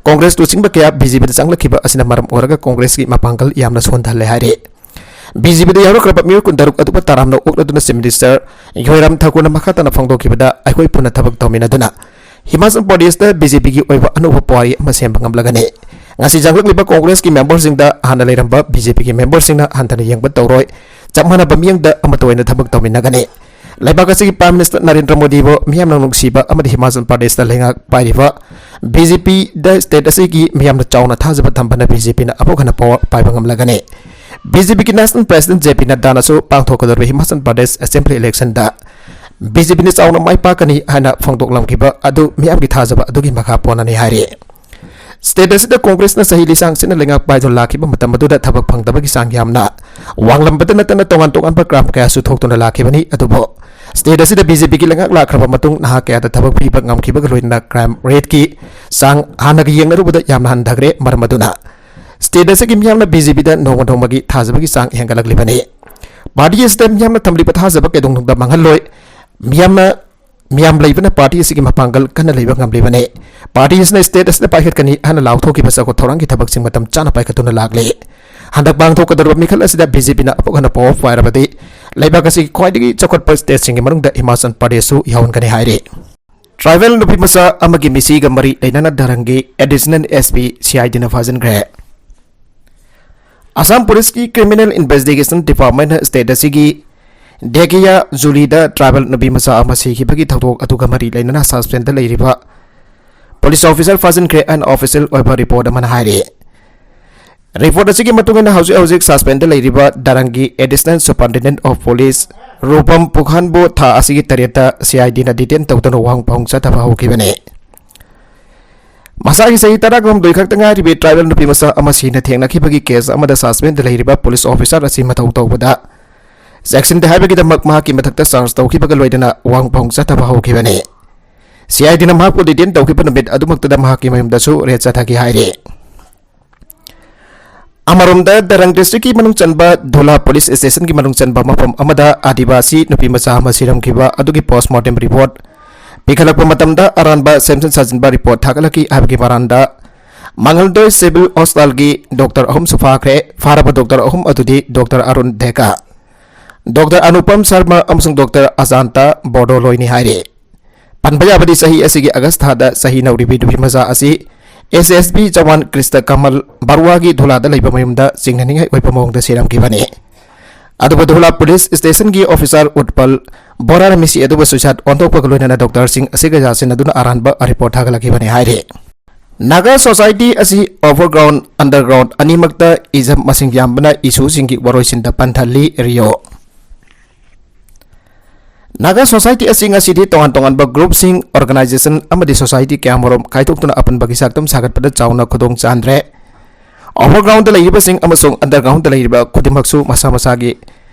ꯀꯣꯡꯒ꯭ꯔꯦꯁ ꯂꯨꯆꯤꯡꯕ ꯀꯌꯥ ꯕꯤ ꯖꯦ ꯄꯤꯗ ꯆꯪꯂꯛꯈꯤꯕ ꯑꯁꯤꯅ ꯃꯔꯝ ꯑꯣꯏꯔꯒ ꯀꯣꯡꯒ꯭ꯔꯦꯁꯀꯤ ꯃꯄꯥꯡꯒꯜ ꯌꯥꯝꯅ ꯁꯣꯟꯊꯍꯜꯂꯦ ꯍꯥꯏꯔꯤ꯫ ꯕꯤ ꯖꯦ ꯄꯤꯗ ꯌꯥꯎꯔꯛꯈ꯭ꯔꯕ ꯃꯤꯑꯣꯏ ꯀꯨꯟꯇꯔꯨꯛ ꯑꯗꯨꯕꯨ ꯇꯔꯥꯝꯅ ꯑꯣꯛꯂꯗꯨꯅ Chief Minister ꯌꯣꯏꯔꯥꯝ ꯊꯥꯀꯨꯔꯅ ꯃꯈꯥ ꯇꯥꯅ ꯐꯣꯡꯗꯣꯛꯈꯤꯕꯗ, ꯑꯩꯈꯣꯏ ꯄꯨꯟꯅ ꯊꯕꯛ ꯇꯧꯃꯤꯟꯅꯗꯨꯅ ꯍꯤꯃꯥꯆꯜ ꯄ꯭ꯔꯗꯦꯁꯇ ꯕꯤ ꯖꯦ ꯄꯤꯒꯤ ꯑꯣꯏꯕ ꯑꯅꯧꯕ ꯄꯨꯋꯥꯔꯤ ꯑꯃ ꯁꯦꯝꯕ ꯉꯝꯂꯒꯅꯤ꯫ ꯉꯁꯤ ꯆꯪꯂꯛꯂꯤꯕ ꯀꯣꯡꯒ꯭ꯔꯦꯁꯀꯤ memberꯁꯤꯡꯗ ꯍꯥꯟꯅ ꯂꯩꯔꯝꯕ ꯕꯤ ꯖꯦ ꯄꯤꯒꯤ memberꯁꯤꯡꯅ ꯍꯟꯊꯅ ꯌꯦꯡꯕ ꯇꯧꯔꯣꯏ꯫ ꯆꯞ ꯃꯥꯟꯅꯕ ꯃꯤꯠꯌꯦꯡꯗ ꯑꯃꯠꯇ ꯑꯣꯏꯅ ꯊꯕꯛ ꯇꯧꯃꯤꯟꯅꯒꯅꯤ꯫ ꯂꯩꯕꯥꯛ ꯑꯁꯤꯒꯤ Prime Minister ꯅꯔꯦꯟꯗ꯭ꯔ ꯃꯣꯗꯤꯕꯨ ꯃꯤꯌꯥꯝꯅ ꯅꯨꯡꯁꯤꯕ ꯑꯃꯗꯤ ꯍꯤꯃꯥꯆꯜ ꯄ꯭ꯔꯗꯦꯁꯇ ꯂꯩꯉꯥꯛ ꯄꯥꯏꯔꯤꯕ ꯕꯤ ꯖꯦ ꯄꯤꯗ state ꯑꯁꯤꯒꯤ ꯃꯤꯌꯥꯝꯅ ꯆꯥꯎꯅ ꯊꯥꯖꯕ ꯊꯝꯕꯅ ꯕꯤ ꯖꯦ ꯄꯤꯅ ꯑꯃꯨꯛ ꯍꯟꯅ power ꯄꯥꯏꯕ ꯉꯝꯂꯒꯅꯤ꯫ ꯕꯤ ꯖꯦ ꯄꯤꯒꯤ National President ꯖꯦ ꯄꯤ ꯅꯗ꯭ꯗꯥꯅꯁꯨ ꯄꯥꯡꯊꯣꯛꯀꯗꯧꯔꯤꯕ ꯍꯤꯃꯥꯆꯜ ꯄ꯭ꯔꯗꯦꯁ assembly electionꯗ ꯕꯤ ꯖꯦ ꯄꯤꯅ ꯆꯥꯎꯅ ꯃꯥꯏ ꯄꯥꯛꯀꯅꯤ ꯍꯥꯏꯅ ꯐꯣꯡꯗꯣꯛꯂꯝꯈꯤꯕ ꯑꯗꯨ ꯃꯤꯌꯥꯝꯒꯤ ꯊꯥꯖꯕ ꯑꯗꯨꯒꯤ ꯃꯈꯥ ꯄꯣꯟꯅꯅꯤ ꯍꯥꯏꯔꯤ꯫ State ꯑꯁꯤꯗ ꯀꯣꯡꯒ꯭ꯔꯦꯁꯅ ꯆꯍꯤ ꯂꯤꯁꯥꯡ ꯁꯤꯠꯅ ꯂꯩꯉꯥꯛ ꯄꯥꯏꯗꯨꯅ ꯂꯥꯛꯈꯤꯕ ꯃꯇꯝ ꯑꯗꯨꯗ ꯊꯕꯛ ꯐꯪꯗꯕꯒꯤ ꯆꯥꯡ ꯌꯥꯝꯅ ꯋꯥꯡꯂꯝꯕꯇ ꯅꯠꯇꯅ ꯇꯣꯉꯥꯟ ꯇꯣꯉꯥꯟꯕ crime ꯀꯌꯥꯁꯨ ꯊꯣꯛꯇꯨꯅ ꯂꯥꯛꯈꯤꯕꯅꯤ꯫ ꯑꯗꯨꯕꯨ state ꯑꯁꯤꯗ ꯕꯤ ꯖꯦ ꯄꯤꯒꯤ ꯂꯩꯉꯥꯛ ꯂꯥꯛꯈ꯭ꯔꯕ ꯃꯇꯨꯡ ꯅꯍꯥ ꯀꯌꯥꯗ ꯊꯕꯛ ꯄꯤꯕ ꯉꯝꯈꯤꯕꯒ ꯂꯣꯏꯅꯅ crime rateꯀꯤ ꯆꯥꯡ ꯍꯥꯟꯅꯒ ꯌꯦꯡꯅꯔꯨꯕꯗ ꯌꯥꯝꯅ ꯍꯟꯊꯈ꯭ꯔꯦ꯫ ꯃꯔꯝ ꯑꯗꯨꯅ state ꯑꯁꯤꯒꯤ ꯃꯤꯌꯥꯝꯅ ꯕꯤ ꯖꯦ ꯄꯤꯗ ꯅꯣꯡꯃ ꯅꯣꯡꯃꯒꯤ ꯊꯥꯖꯕꯒꯤ ꯆꯥꯡ ꯍꯦꯟꯒꯠꯂꯛꯂꯤꯕꯅꯤ꯫ Party ꯑꯁꯤꯗ ꯃꯤꯌꯥꯝꯅ ꯊꯝꯂꯤꯕ ꯊꯥꯖꯕ ꯀꯩꯗꯧꯅꯨꯡꯗ ꯃꯥꯡꯍꯜꯂꯣꯏ꯫ ꯃꯤꯌꯥꯝꯅ ꯃꯤꯌꯥꯝ ꯂꯩꯕꯅ party ꯑꯁꯤꯒꯤ ꯃꯄꯥꯡꯒꯜ ꯀꯟꯅ ꯂꯩꯕ ꯉꯝꯂꯤꯕꯅꯤ꯫ Party ꯑꯁꯤꯅ state ꯑꯁꯤꯗ ꯄꯥꯏꯈꯠꯀꯅꯤ ꯍꯥꯏꯅ ꯂꯥꯎꯊꯣꯛꯈꯤꯕ ꯆꯥꯎꯈꯠ ꯊꯧꯔꯥꯡꯒꯤ ꯊꯕꯛꯁꯤꯡ ꯃꯇꯝ ꯆꯥꯅ ꯄꯥꯏꯈꯠꯇꯨꯅ ꯂꯥꯛꯂꯤ꯫ ꯍꯟꯗꯛ ꯄꯥꯡꯊꯣꯛꯀꯗꯧꯔꯤꯕ ꯃꯤꯈꯜ ꯑꯁꯤꯗ ꯕꯤ ꯖꯦ ꯄꯤꯅ ꯑꯃꯨꯛ ꯍꯟꯅ power ꯄꯥꯏꯔꯕꯗꯤ ꯂꯩꯕꯥꯛ ꯑꯁꯤꯒꯤ ꯈ꯭ꯋꯥꯏꯗꯒꯤ ꯆꯥꯎꯈꯠꯄ stateꯁꯤꯡꯒꯤ ꯃꯅꯨꯡꯗ ꯍꯤꯃꯥꯆꯜ ꯄ꯭ꯔꯗꯦꯁꯁꯨ ꯌꯥꯎꯍꯟꯒꯅꯤ ꯍꯥꯏꯔꯤ꯫ Tribal ꯅꯨꯄꯤ ꯃꯆꯥ ꯑꯃꯒꯤ ꯃꯤꯁꯤꯒ ꯃꯔꯤ ꯂꯩꯅꯅ ꯗꯔꯪꯒꯤ additional S P C I D ꯅ ꯐꯥꯖꯤꯟꯈ꯭ꯔꯦ꯫ ꯑꯁꯥꯝ ꯄꯨꯂꯤꯁꯀꯤ Criminal Investigation Department ꯅ state ꯑꯁꯤꯒꯤ ꯙꯦꯀꯤꯌꯥ ꯖꯨꯂꯤꯗ tribal ꯅꯨꯄꯤ ꯃꯆꯥ ꯑꯃ ꯁꯤꯈꯤꯕꯒꯤ ꯊꯧꯗꯣꯛ ꯑꯗꯨꯒ ꯃꯔꯤ ꯂꯩꯅꯅ suspendꯗ ꯂꯩꯔꯤꯕ ꯄꯨꯂꯤꯁ ꯑꯣꯐꯤꯁꯥꯔ ꯐꯥꯖꯤꯟꯈ꯭ꯔꯦ ꯍꯥꯏꯅ ꯑꯣꯐꯤꯁꯤꯌꯦꯜ ꯑꯣꯏꯕ ꯔꯤꯄꯣꯔꯠ ꯑꯃꯅ ꯍꯥꯏꯔꯤ꯫ ꯔꯤꯄꯣꯔꯠ ꯑꯁꯤꯒꯤ ꯃꯇꯨꯡ ꯏꯟꯅ ꯍꯧꯖꯤꯛ ꯍꯧꯖꯤꯛ ꯁꯁꯄꯦꯟꯗ ꯂꯩꯔꯤꯕ ꯗꯔꯪꯒꯤ ꯑꯦꯗꯤꯁꯅꯦꯜ ꯁꯨꯄꯔꯤꯟꯇꯦꯟꯗꯦꯟꯠ ꯑꯣꯐ ꯄꯨꯂꯤꯁ ꯔꯨꯄꯝ ꯄꯨꯈꯥꯟꯕꯨ ꯊꯥ ꯑꯁꯤꯒꯤ ꯇꯔꯦꯠꯇ ꯁꯤ ꯑꯥꯏ ꯗꯤꯅ ꯗꯤꯇꯦꯟ ꯇꯧꯗꯨꯅ ꯋꯥꯍꯪ ꯄꯥꯎꯍꯪ ꯆꯠꯊꯕ ꯍꯧꯈꯤꯕꯅꯤ꯫ ꯃꯁꯥꯒꯤ ꯆꯍꯤ ꯇꯔꯥꯍꯨꯝꯗꯣꯏ ꯈꯛꯇ ꯉꯥꯏꯔꯤꯕꯤ ꯇ꯭ꯔꯥꯏꯕꯦꯜ ꯅꯨꯄꯤ ꯃꯆꯥ ꯑꯃ ꯁꯤꯅ ꯊꯦꯡꯅꯈꯤꯕꯒꯤ ꯀꯦꯁ ꯑꯃꯗ ꯁꯁꯄꯦꯟꯗ ꯂꯩꯔꯤꯕ ꯄꯨꯂꯤꯁ ꯑꯣꯐꯤꯁꯥꯔ ꯑꯁꯤ ꯃꯊꯧ ꯇꯧꯕꯗ ꯆꯦꯛꯁꯤꯟꯗꯦ ꯍꯥꯏꯕꯒꯤꯗꯃꯛ ꯃꯍꯥꯛꯀꯤ ꯃꯊꯛꯇ ꯆꯥꯔꯖ ꯇꯧꯈꯤꯕꯒ ꯂꯣꯏꯅꯅ ꯋꯥꯍꯪ ꯄꯥꯎꯍꯪ ꯆꯠꯊꯕ ꯍꯧꯈꯤꯕꯅꯤ꯫ ꯁꯤ ꯑꯥꯏ ꯗꯤꯅ ꯃꯍꯥꯛꯄꯨ ꯗꯤꯇꯦꯟ ꯇꯧꯈꯤꯕ ꯅꯨꯃꯤꯠ ꯑꯗꯨꯃꯛꯇꯗ ꯃꯍꯥꯛꯀꯤ ꯃꯌꯨꯝꯗꯁꯨ ꯔꯦꯗ ꯆꯠꯊꯈꯤ ꯍꯥꯏꯔꯤ꯫ ꯑꯃꯔꯣꯝꯗ ꯗꯔꯪ ꯗꯤꯁꯇ꯭ꯔꯤꯛꯀꯤ ꯃꯅꯨꯡ ꯆꯟꯕ ꯙꯨꯂꯥ ꯄꯨꯂꯤꯁ ꯁ꯭ꯇꯦꯁꯟꯒꯤ ꯃꯅꯨꯡ ꯆꯟꯕ ꯃꯐꯝ ꯑꯃꯗ ꯑꯥꯗꯤꯕꯥꯁꯤ ꯅꯨꯄꯤ ꯃꯆꯥ ꯑꯃ ꯁꯤꯔꯝꯈꯤꯕ ꯑꯗꯨꯒꯤ ꯄꯣꯁꯃꯣꯔꯇꯦꯝ ꯔꯤꯄꯣꯔꯠ ꯄꯤꯈꯠꯂꯛꯄ ꯃꯇꯝꯗ ꯑꯔꯥꯟꯕ ꯁꯦꯝꯖꯤꯟ ꯁꯥꯖꯤꯟꯕ ꯔꯤꯄꯣꯔꯠ ꯊꯥꯒꯠꯂꯛꯈꯤ ꯍꯥꯏꯕꯒꯤ ꯃꯔꯥꯟꯗ ꯃꯪꯒꯜꯗꯣꯏ ꯁꯤꯚꯤꯜ ꯍꯣꯁꯄꯤꯇꯥꯜꯒꯤ ꯗꯣꯛꯇꯔ ꯑꯍꯨꯝꯁꯨ ꯐꯥꯈ꯭ꯔꯦ꯫ ꯐꯥꯔꯕ ꯗꯣꯛꯇꯔ ꯑꯍꯨꯝ ꯑꯗꯨꯗꯤ ꯗꯣꯛꯇꯔ ꯑꯔꯨꯟ ꯙꯦꯀꯥ, ꯗꯣꯛꯇꯔ ꯑꯅꯨꯄꯝ ꯁꯔꯃ ꯑꯃꯁꯨꯡ ꯗꯣꯛꯇꯔ ꯑꯖꯥꯟꯇꯥ ꯕꯣꯔꯗꯣꯂꯣꯏꯅꯤ ꯍꯥꯏꯔꯤ꯫ ꯄꯟꯕ ꯌꯥꯕꯗꯤ, ꯆꯍꯤ ꯑꯁꯤꯒꯤ ꯑꯥꯒꯁ ꯊꯥꯗ ꯆꯍꯤ ꯅꯧꯔꯤꯕꯤ ꯅꯨꯄꯤ ꯃꯆꯥ ꯑꯁꯤ ꯑꯦꯁ ꯑꯦꯁ ꯕꯤ ꯖꯋꯥꯟ ꯀ꯭ꯔꯤꯁꯇ ꯀꯃꯜ ꯕꯔꯨꯋꯥꯒꯤ ꯙꯨꯂꯥꯗ ꯂꯩꯕ ꯃꯌꯨꯝꯗ ꯆꯤꯡꯅꯅꯤꯡꯉꯥꯏ ꯑꯣꯏꯕ ꯃꯑꯣꯡꯗ ꯁꯤꯔꯝꯈꯤꯕꯅꯤ꯫ ꯑꯗꯨꯕꯨ ꯙꯨꯂꯥ ꯄꯨꯂꯤꯁ ꯁ꯭ꯇꯦꯁꯟꯒꯤ ꯑꯣꯐꯤꯁꯥꯔ ꯎꯠꯄꯜ ꯕꯣꯔꯥꯅ ꯃꯤꯁꯤ ꯑꯗꯨꯕꯨ ꯁꯨꯏꯁꯥꯏꯠ ꯑꯣꯟꯊꯣꯛꯄꯒ ꯂꯣꯏꯅꯅ ꯗꯣꯛꯇꯔꯁꯤꯡ ꯑꯁꯤꯒ ꯌꯥꯁꯤꯟꯅꯗꯨꯅ ꯑꯔꯥꯟꯕ ꯔꯤꯄꯣꯔꯠ ꯊꯥꯒꯠꯂꯛꯈꯤꯕꯅꯤ ꯍꯥꯏꯔꯤ꯫ ꯅꯥꯒꯥ ꯁꯣꯁꯥꯏꯇꯤ ꯑꯁꯤ ꯑꯣꯚꯔꯒ꯭ꯔꯥꯎꯟ, ꯑꯟꯗꯔꯒ꯭ꯔꯥꯎꯟ ꯑꯅꯤꯃꯛꯇ ꯏꯖꯝ ꯃꯁꯤꯡ ꯌꯥꯝꯕꯅ ꯏꯁꯨꯁꯤꯡꯒꯤ ꯋꯥꯔꯣꯏꯁꯤꯟꯗ ꯄꯟꯊꯜꯂꯤ꯫ ꯔꯤꯑꯣ꯫ ꯅꯥꯒꯥ ꯁꯣꯁꯥꯏꯇꯤ ꯑꯁꯤ ꯉꯁꯤꯗꯤ ꯇꯣꯉꯥꯟ ꯇꯣꯉꯥꯟꯕ ꯒ꯭ꯔꯨꯞꯁꯤꯡ, ꯑꯣꯔꯒꯅꯥꯏꯖꯦꯁꯟ ꯑꯃꯗꯤ ꯁꯣꯁꯥꯏꯇꯤ ꯀꯌꯥꯃꯔꯨꯝ ꯈꯥꯏꯗꯣꯛꯇꯨꯅ ꯑꯄꯨꯟꯕꯒꯤ ꯁꯛꯇꯝ ꯁꯥꯒꯠꯄꯗ ꯆꯥꯎꯅ ꯈꯨꯗꯣꯡ ꯆꯥꯍꯟꯗ꯭ꯔꯦ꯫ ꯑꯣꯚꯔꯒ꯭ꯔꯥꯎꯟꯗ ꯂꯩꯔꯤꯕꯁꯤꯡ ꯑꯃꯁꯨꯡ ꯑꯟꯗꯔꯒ꯭ꯔꯥꯎꯟꯗ ꯂꯩꯔꯤꯕ ꯈꯨꯗꯤꯡꯃꯛꯁꯨ ꯃꯁꯥ ꯃꯁꯥꯒꯤ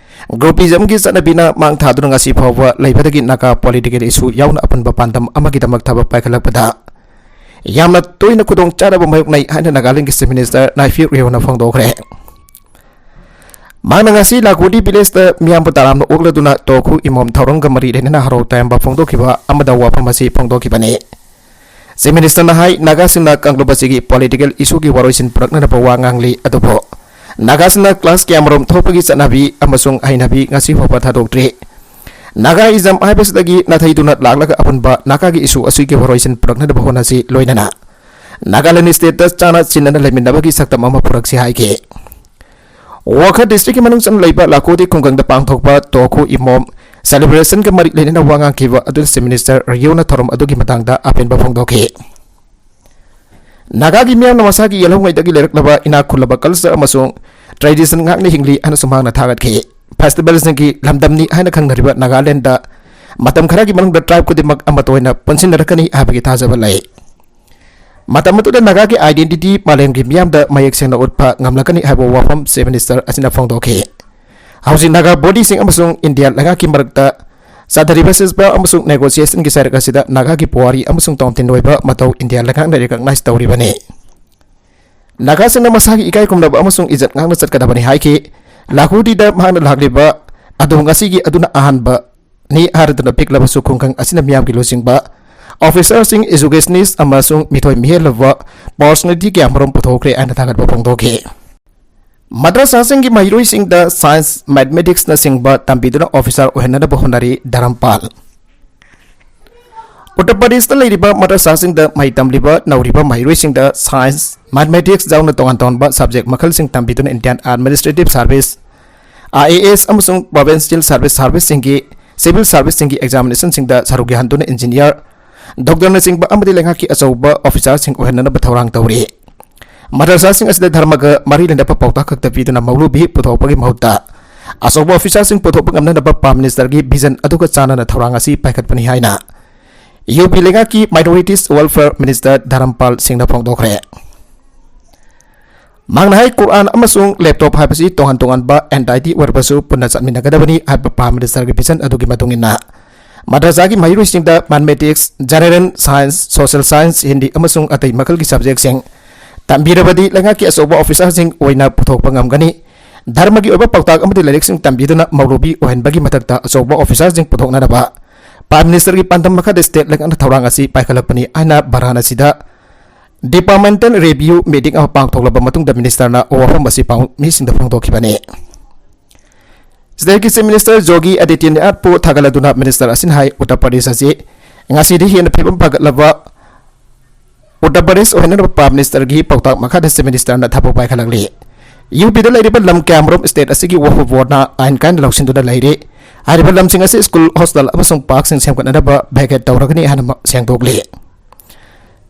ꯒ꯭ꯔꯨꯄꯤꯖꯝꯒꯤ ꯆꯠꯅꯕꯤꯅ ꯃꯥꯡ ꯊꯥꯗꯨꯅ ꯉꯁꯤ ꯐꯥꯎꯕ ꯂꯩꯕꯗꯒꯤ ꯅꯥꯒꯥ ꯄꯣꯂꯤꯇꯤꯀꯦꯜ ꯏꯁꯨ ꯌꯥꯎꯅ ꯑꯄꯨꯟꯕ ꯄꯥꯟꯗꯝ ꯑꯃꯒꯤꯗꯃꯛ ꯊꯕꯛ ꯄꯥꯏꯈꯠꯂꯛꯄꯗ ꯌꯥꯝꯅ ꯇꯣꯏꯅ ꯈꯨꯗꯣꯡ ꯆꯥꯗꯕ ꯃꯥꯌꯣꯛꯅꯩ ꯍꯥꯏꯅ ꯅꯥꯒꯥꯂꯦꯟꯒꯤ ꯆꯤꯐ ꯃꯤꯅꯤꯁꯇꯔ ꯅꯥꯏꯐꯤꯌꯨ ꯔꯤꯑꯣꯅ ꯐꯣꯡꯗꯣꯛꯈ꯭ꯔꯦ꯫ ꯃꯍꯥꯛꯅ ꯉꯁꯤ ꯂꯥꯒꯨꯗꯤ ꯚꯤꯂꯦꯖꯇ ꯃꯤꯌꯥꯝꯕꯨ ꯇꯔꯥꯝꯅ ꯑꯣꯛꯂꯗꯨꯅ ꯇꯣꯈꯨ ꯏꯃꯣꯝ ꯊꯧꯔꯝꯒ ꯃꯔꯤ ꯂꯩꯅꯅ ꯍꯔꯥꯎ ꯇꯌꯥꯝꯕ ꯐꯣꯡꯗꯣꯛꯈꯤꯕ ꯑꯃꯗ ꯋꯥꯐꯝ ꯑꯁꯤ ꯐꯣꯡꯗꯣꯛꯈꯤꯕꯅꯤ꯫ ꯆꯤꯐ ꯃꯤꯅꯤꯁꯇꯔꯅ ꯍꯥꯏ, ꯅꯥꯒꯥꯁꯤꯡꯅ ꯀꯥꯡꯂꯨꯞ ꯑꯁꯤꯒꯤ ꯄꯣꯂꯤꯇꯤꯀꯦꯜ ꯏꯁꯨꯒꯤ ꯋꯥꯔꯣꯏꯁꯤꯟ ꯄꯨꯔꯛꯅꯅꯕ ꯋꯥ ꯉꯥꯡꯂꯤ, ꯑꯗꯨꯕꯨ ꯅꯥꯒꯥꯁꯤꯡꯅ ꯀ꯭ꯂꯥꯁ ꯀꯌꯥꯃꯔꯨꯝ ꯊꯣꯛꯄꯒꯤ ꯆꯠꯅꯕꯤ ꯑꯃꯁꯨꯡ ꯍꯩꯅꯕꯤ ꯉꯁꯤ ꯐꯥꯎꯕ ꯊꯥꯗꯣꯛꯇ꯭ꯔꯤ꯫ ꯅꯥꯒꯥ ꯏꯖꯝ ꯍꯥꯏꯕꯁꯤꯗꯒꯤ ꯅꯥꯊꯩꯗꯨꯅ ꯂꯥꯛꯂꯒ ꯑꯄꯨꯟꯕ ꯅꯥꯒꯥꯒꯤ ꯏꯁꯨ ꯑꯁꯤꯒꯤ ꯋꯥꯔꯣꯏꯁꯤꯟ ꯄꯨꯔꯛꯅꯅꯕ ꯍꯣꯠꯅꯁꯤ, ꯂꯣꯏꯅꯅ ꯅꯥꯒꯥꯂꯦꯟ ꯁ꯭ꯇꯦꯠꯇ ꯆꯥꯅ ꯆꯤꯟꯅꯅ ꯂꯩꯃꯤꯟꯅꯕꯒꯤ ꯁꯛꯇꯝ ꯑꯃ ꯄꯨꯔꯛꯁꯤ ꯍꯥꯏꯈꯤ꯫ ꯋꯣꯈꯥ ꯗꯤꯁꯇ꯭ꯔꯤꯛꯀꯤ ꯃꯅꯨꯡ ꯆꯟꯅ ꯂꯩꯕ ꯂꯥꯀꯣꯗꯤ ꯈꯨꯡꯒꯪꯗ ꯄꯥꯡꯊꯣꯛꯄ ꯇꯣꯈꯨ ꯏꯃꯣꯝ ꯁꯦꯂꯦꯕ꯭ꯔꯦꯁꯟꯒ ꯃꯔꯤ ꯂꯩꯅꯅ ꯋꯥ ꯉꯥꯡꯈꯤꯕ ꯑꯗꯨꯗ ꯆꯤꯐ ꯃꯤꯅꯤꯁꯇꯔ ꯔꯤꯑꯣꯅ ꯊꯧꯔꯝ ꯑꯗꯨꯒꯤ ꯃꯇꯥꯡꯗ ꯑꯄꯦꯟꯕ ꯐꯣꯡꯗꯣꯛꯈꯤ꯫ ꯅꯥꯒꯥꯒꯤ ꯃꯤꯌꯥꯝꯅ ꯃꯁꯥꯒꯤ ꯌꯦꯜꯍꯧꯉꯩꯗꯒꯤ ꯂꯩꯔꯛꯂꯕ ꯏꯅꯥꯛ ꯈꯨꯜꯂꯕ culture ꯑꯃꯁꯨꯡ tradition ꯉꯥꯛꯅ ꯍꯤꯡꯂꯤ ꯍꯥꯏꯅꯁꯨ ꯃꯍꯥꯛꯅ ꯊꯥꯒꯠꯈꯤ꯫ Festivalꯁꯤꯡꯒꯤ ꯂꯝꯗꯝꯅꯤ ꯍꯥꯏꯅ ꯈꯪꯅꯔꯤꯕ ꯅꯥꯒꯥꯂꯦꯟꯗ ꯃꯇꯝ ꯈꯔꯒꯤ ꯃꯅꯨꯡꯗ tribe ꯈꯨꯗꯤꯡꯃꯛ ꯑꯃꯠꯇ ꯑꯣꯏꯅ ꯄꯨꯟꯁꯤꯟꯅꯔꯛꯀꯅꯤ ꯍꯥꯏꯕꯒꯤ ꯊꯥꯖꯕ ꯂꯩ꯫ ꯃꯇꯝ ꯑꯗꯨꯗ ꯅꯥꯒꯥꯒꯤ identity ꯃꯥꯂꯦꯝꯒꯤ ꯃꯤꯌꯥꯝꯗ ꯃꯌꯦꯛ ꯁꯦꯡꯅ ꯎꯠꯄ ꯉꯝꯂꯛꯀꯅꯤ ꯍꯥꯏꯕ ꯋꯥꯐꯝ Chief Minister ꯑꯁꯤꯅ ꯐꯣꯡꯗꯣꯛꯈꯤ꯫ ꯍꯧꯖꯤꯛ ꯅꯥꯒꯥ bodyꯁꯤꯡ ꯑꯃꯁꯨꯡ ꯏꯟꯗꯤꯌꯥ ꯂꯩꯉꯥꯛꯀꯤ ꯃꯔꯛꯇ ꯆꯠꯊꯔꯤꯕ ꯁꯤꯖꯄ ꯑꯃꯁꯨꯡ negotiationꯒꯤ ꯁꯔꯨꯛ ꯑꯁꯤꯗ ꯅꯥꯒꯥꯒꯤ ꯄꯨꯋꯥꯔꯤ ꯑꯃꯁꯨꯡ ꯇꯣꯝꯊꯤꯟ ꯑꯣꯏꯕ ꯃꯇꯧ ꯏꯟꯗꯤꯌꯥ ꯂꯩꯉꯥꯛꯅ recognize ꯇꯧꯔꯤꯕꯅꯤ꯫ ꯅꯥꯒꯥꯁꯤꯡꯅ ꯃꯁꯥꯒꯤ ꯏꯀꯥꯏ ꯈꯨꯝꯅꯕ ꯑꯃꯁꯨꯡ ꯏꯖꯠ ꯉꯥꯛꯅ ꯆꯠꯀꯗꯕꯅꯤ ꯍꯥꯏꯈꯤ꯫ ꯂꯥꯍꯨꯗꯤꯗ ꯃꯍꯥꯛꯅ ꯂꯥꯛꯂꯤꯕ ꯑꯗꯨ ꯉꯁꯤꯒꯤ ꯑꯗꯨꯅ ꯑꯍꯥꯟꯕꯅꯤ ꯍꯥꯏꯔꯗꯨꯅ ꯄꯤꯛꯂꯕꯁꯨ ꯈꯨꯡꯒꯪ ꯑꯁꯤꯅ ꯃꯤꯌꯥꯝꯒꯤ ꯂꯨꯆꯤꯡꯕ, officerꯁꯤꯡ, educationist ꯑꯃꯁꯨꯡ ꯃꯤꯊꯣꯏ ꯃꯤꯍꯦꯜꯂꯕ personality ꯀꯌꯥꯃꯔꯨꯝ ꯄꯨꯊꯣꯛꯈ꯭ꯔꯦ ꯍꯥꯏꯅ ꯊꯥꯒꯠꯄ ꯐꯣꯡꯗꯣꯛꯈꯤ꯫ ꯃꯗ꯭ꯔꯁꯥꯁꯤꯡꯒꯤ ꯃꯍꯩꯔꯣꯏꯁꯤꯡꯗ science, mathematicsꯅꯆꯤꯡꯕ ꯇꯝꯕꯤꯗꯨꯅ officer ꯑꯣꯏꯍꯟꯅꯅꯕ ꯍꯣꯠꯅꯔꯤ ꯙꯔꯝꯄꯥꯜ꯫ ꯎꯠꯇꯔ ꯄ꯭ꯔꯗꯦꯁꯇ ꯂꯩꯔꯤꯕ ꯃꯗ꯭ꯔꯁꯥꯁꯤꯡꯗ ꯃꯍꯩ ꯇꯝꯂꯤꯕ ꯅꯧꯔꯤꯕ ꯃꯍꯩꯔꯣꯏꯁꯤꯡꯗ science, mathematics ꯌꯥꯎꯅ ꯇꯣꯉꯥꯟ ꯇꯣꯉꯥꯟꯕ subject ꯃꯈꯜꯁꯤꯡ ꯇꯝꯕꯤꯗꯨꯅ Indian Administrative Service, IAS ꯑꯃꯁꯨꯡ Provincial Service serviceꯁꯤꯡꯒꯤ, civil serviceꯁꯤꯡꯒꯤ examinationꯁꯤꯡꯗ ꯁꯔꯨꯛ ꯌꯥꯍꯟꯗꯨꯅ engineer, doctorꯅꯆꯤꯡꯕ ꯑꯃꯗꯤ ꯂꯩꯉꯥꯛꯀꯤ ꯑꯆꯧꯕ officerꯁꯤꯡ ꯑꯣꯏꯍꯟꯅꯅꯕ ꯊꯧꯔꯥꯡ ꯇꯧꯔꯤ꯫ ꯃꯗ꯭ꯔꯁꯥꯁꯤꯡ ꯑꯁꯤꯗ ꯙꯔꯃꯒ ꯃꯔꯤ ꯂꯩꯅꯕ ꯄꯥꯎꯇꯥꯛ ꯈꯛꯇ ꯄꯤꯗꯨꯅ ꯃꯧꯂꯨꯕꯤ ꯄꯨꯊꯣꯛꯄꯒꯤ ꯃꯍꯨꯠꯇ ꯑꯆꯧꯕ officerꯁꯤꯡ ꯄꯨꯊꯣꯛꯄ ꯉꯝꯅꯅꯕ Prime Ministerꯒꯤ vision ꯑꯗꯨꯒ ꯆꯥꯟꯅꯅ ꯊꯧꯔꯥꯡ ꯑꯁꯤ ꯄꯥꯏꯈꯠꯄꯅꯤ ꯍꯥꯏꯅ UP ꯂꯩꯉꯥꯛꯀꯤ Minorities Welfare Minister ꯙꯔꯝꯄꯥꯜ ꯁꯤꯡꯅ ꯐꯣꯡꯗꯣꯛꯈ꯭ꯔꯦ꯫ ꯃꯍꯥꯛꯅ ꯍꯥꯏ, ꯀꯨꯔꯥꯟ ꯑꯃꯁꯨꯡ laptop ꯍꯥꯏꯕꯁꯤ ꯇꯣꯉꯥꯟ ꯇꯣꯉꯥꯟꯕ entity ꯑꯣꯏꯔꯕꯁꯨ ꯄꯨꯟꯅ ꯆꯠꯃꯤꯟꯅꯒꯗꯕꯅꯤ ꯍꯥꯏꯕ Prime Ministerꯒꯤ vision ꯑꯗꯨꯒꯤ ꯃꯇꯨꯡ ꯏꯟꯅ ꯃꯗ꯭ꯔꯁꯥꯒꯤ ꯃꯍꯩꯔꯣꯏꯁꯤꯡꯗ mathematics, general science, social science, Hindi ꯑꯃꯁꯨꯡ ꯑꯇꯩ ꯃꯈꯜꯒꯤ subjectꯁꯤꯡ ꯇꯝꯕꯤꯔꯕꯗꯤ ꯂꯩꯉꯥꯛꯀꯤ ꯑꯆꯧꯕ officerꯁꯤꯡ ꯑꯣꯏꯅ ꯄꯨꯊꯣꯛꯄ ꯉꯝꯒꯅꯤ꯫ ꯙꯔꯃꯒꯤ ꯑꯣꯏꯕ ꯄꯥꯎꯇꯥꯛ ꯑꯃꯗꯤ ꯂꯥꯏꯔꯤꯛꯁꯤꯡ ꯇꯝꯕꯤꯗꯨꯅ ꯃꯧꯂꯨꯕꯤ ꯑꯣꯏꯍꯟꯕꯒꯤ ꯃꯊꯛꯇ ꯑꯆꯧꯕ officerꯁꯤꯡ ꯄꯨꯊꯣꯛꯅꯅꯕ Prime Ministerꯒꯤ ꯄꯥꯟꯗꯝ ꯃꯈꯥꯗ state ꯂꯩꯉꯥꯛꯅ ꯊꯧꯔꯥꯡ ꯑꯁꯤ ꯄꯥꯏꯈꯠꯂꯛꯄꯅꯤ ꯍꯥꯏꯅ ꯚꯥꯔꯥꯅꯥꯁꯤꯗ departmental review meeting ꯑꯃ ꯄꯥꯡꯊꯣꯛꯂꯕ ꯃꯇꯨꯡꯗ ministerꯅ ꯋꯥꯐꯝ ꯑꯁꯤ ꯄꯥꯎꯃꯤꯁꯤꯡꯗ ꯐꯣꯡꯗꯣꯛꯈꯤꯕꯅꯤ꯫ Stateꯀꯤ Chief Minister Yogi Adityanathꯄꯨ ꯊꯥꯒꯠꯂꯗꯨꯅ minister ꯑꯁꯤꯅ ꯍꯥꯏ, ꯎꯠꯇꯔ ꯄ꯭ꯔꯗꯦꯁ ꯑꯁꯤ ꯉꯁꯤꯗꯤ ꯍꯦꯟꯅ ꯐꯤꯕꯝ ꯐꯒꯠꯂꯕ ꯎꯠꯇꯔ ꯄ꯭ꯔꯗꯦꯁ ꯑꯣꯏꯍꯟꯅꯕ Prime Ministerꯒꯤ ꯄꯥꯎꯇꯥꯛ ꯃꯈꯥꯗ Chief Ministerꯅ ꯊꯕꯛ ꯄꯥꯏꯈꯠꯂꯛꯂꯤ꯫ UPꯗ ꯂꯩꯔꯤꯕ ꯂꯝ ꯀꯌꯥꯃꯔꯨꯝ state ꯑꯁꯤꯒꯤ Waqf Boardꯅ ꯑꯥꯏꯟ ꯀꯥꯏꯅ ꯂꯧꯁꯤꯟꯗꯨꯅ ꯂꯩꯔꯤ꯫ ꯍꯥꯏꯔꯤꯕ ꯂꯝꯁꯤꯡ ꯑꯁꯤ school, hostel ꯑꯃꯁꯨꯡ parkꯁꯤꯡ ꯁꯦꯝꯒꯠꯅꯅꯕ vacate ꯇꯧꯔꯒꯅꯤ ꯍꯥꯏꯅ ꯃ-, ꯁꯦꯡꯗꯣꯛꯂꯤ꯫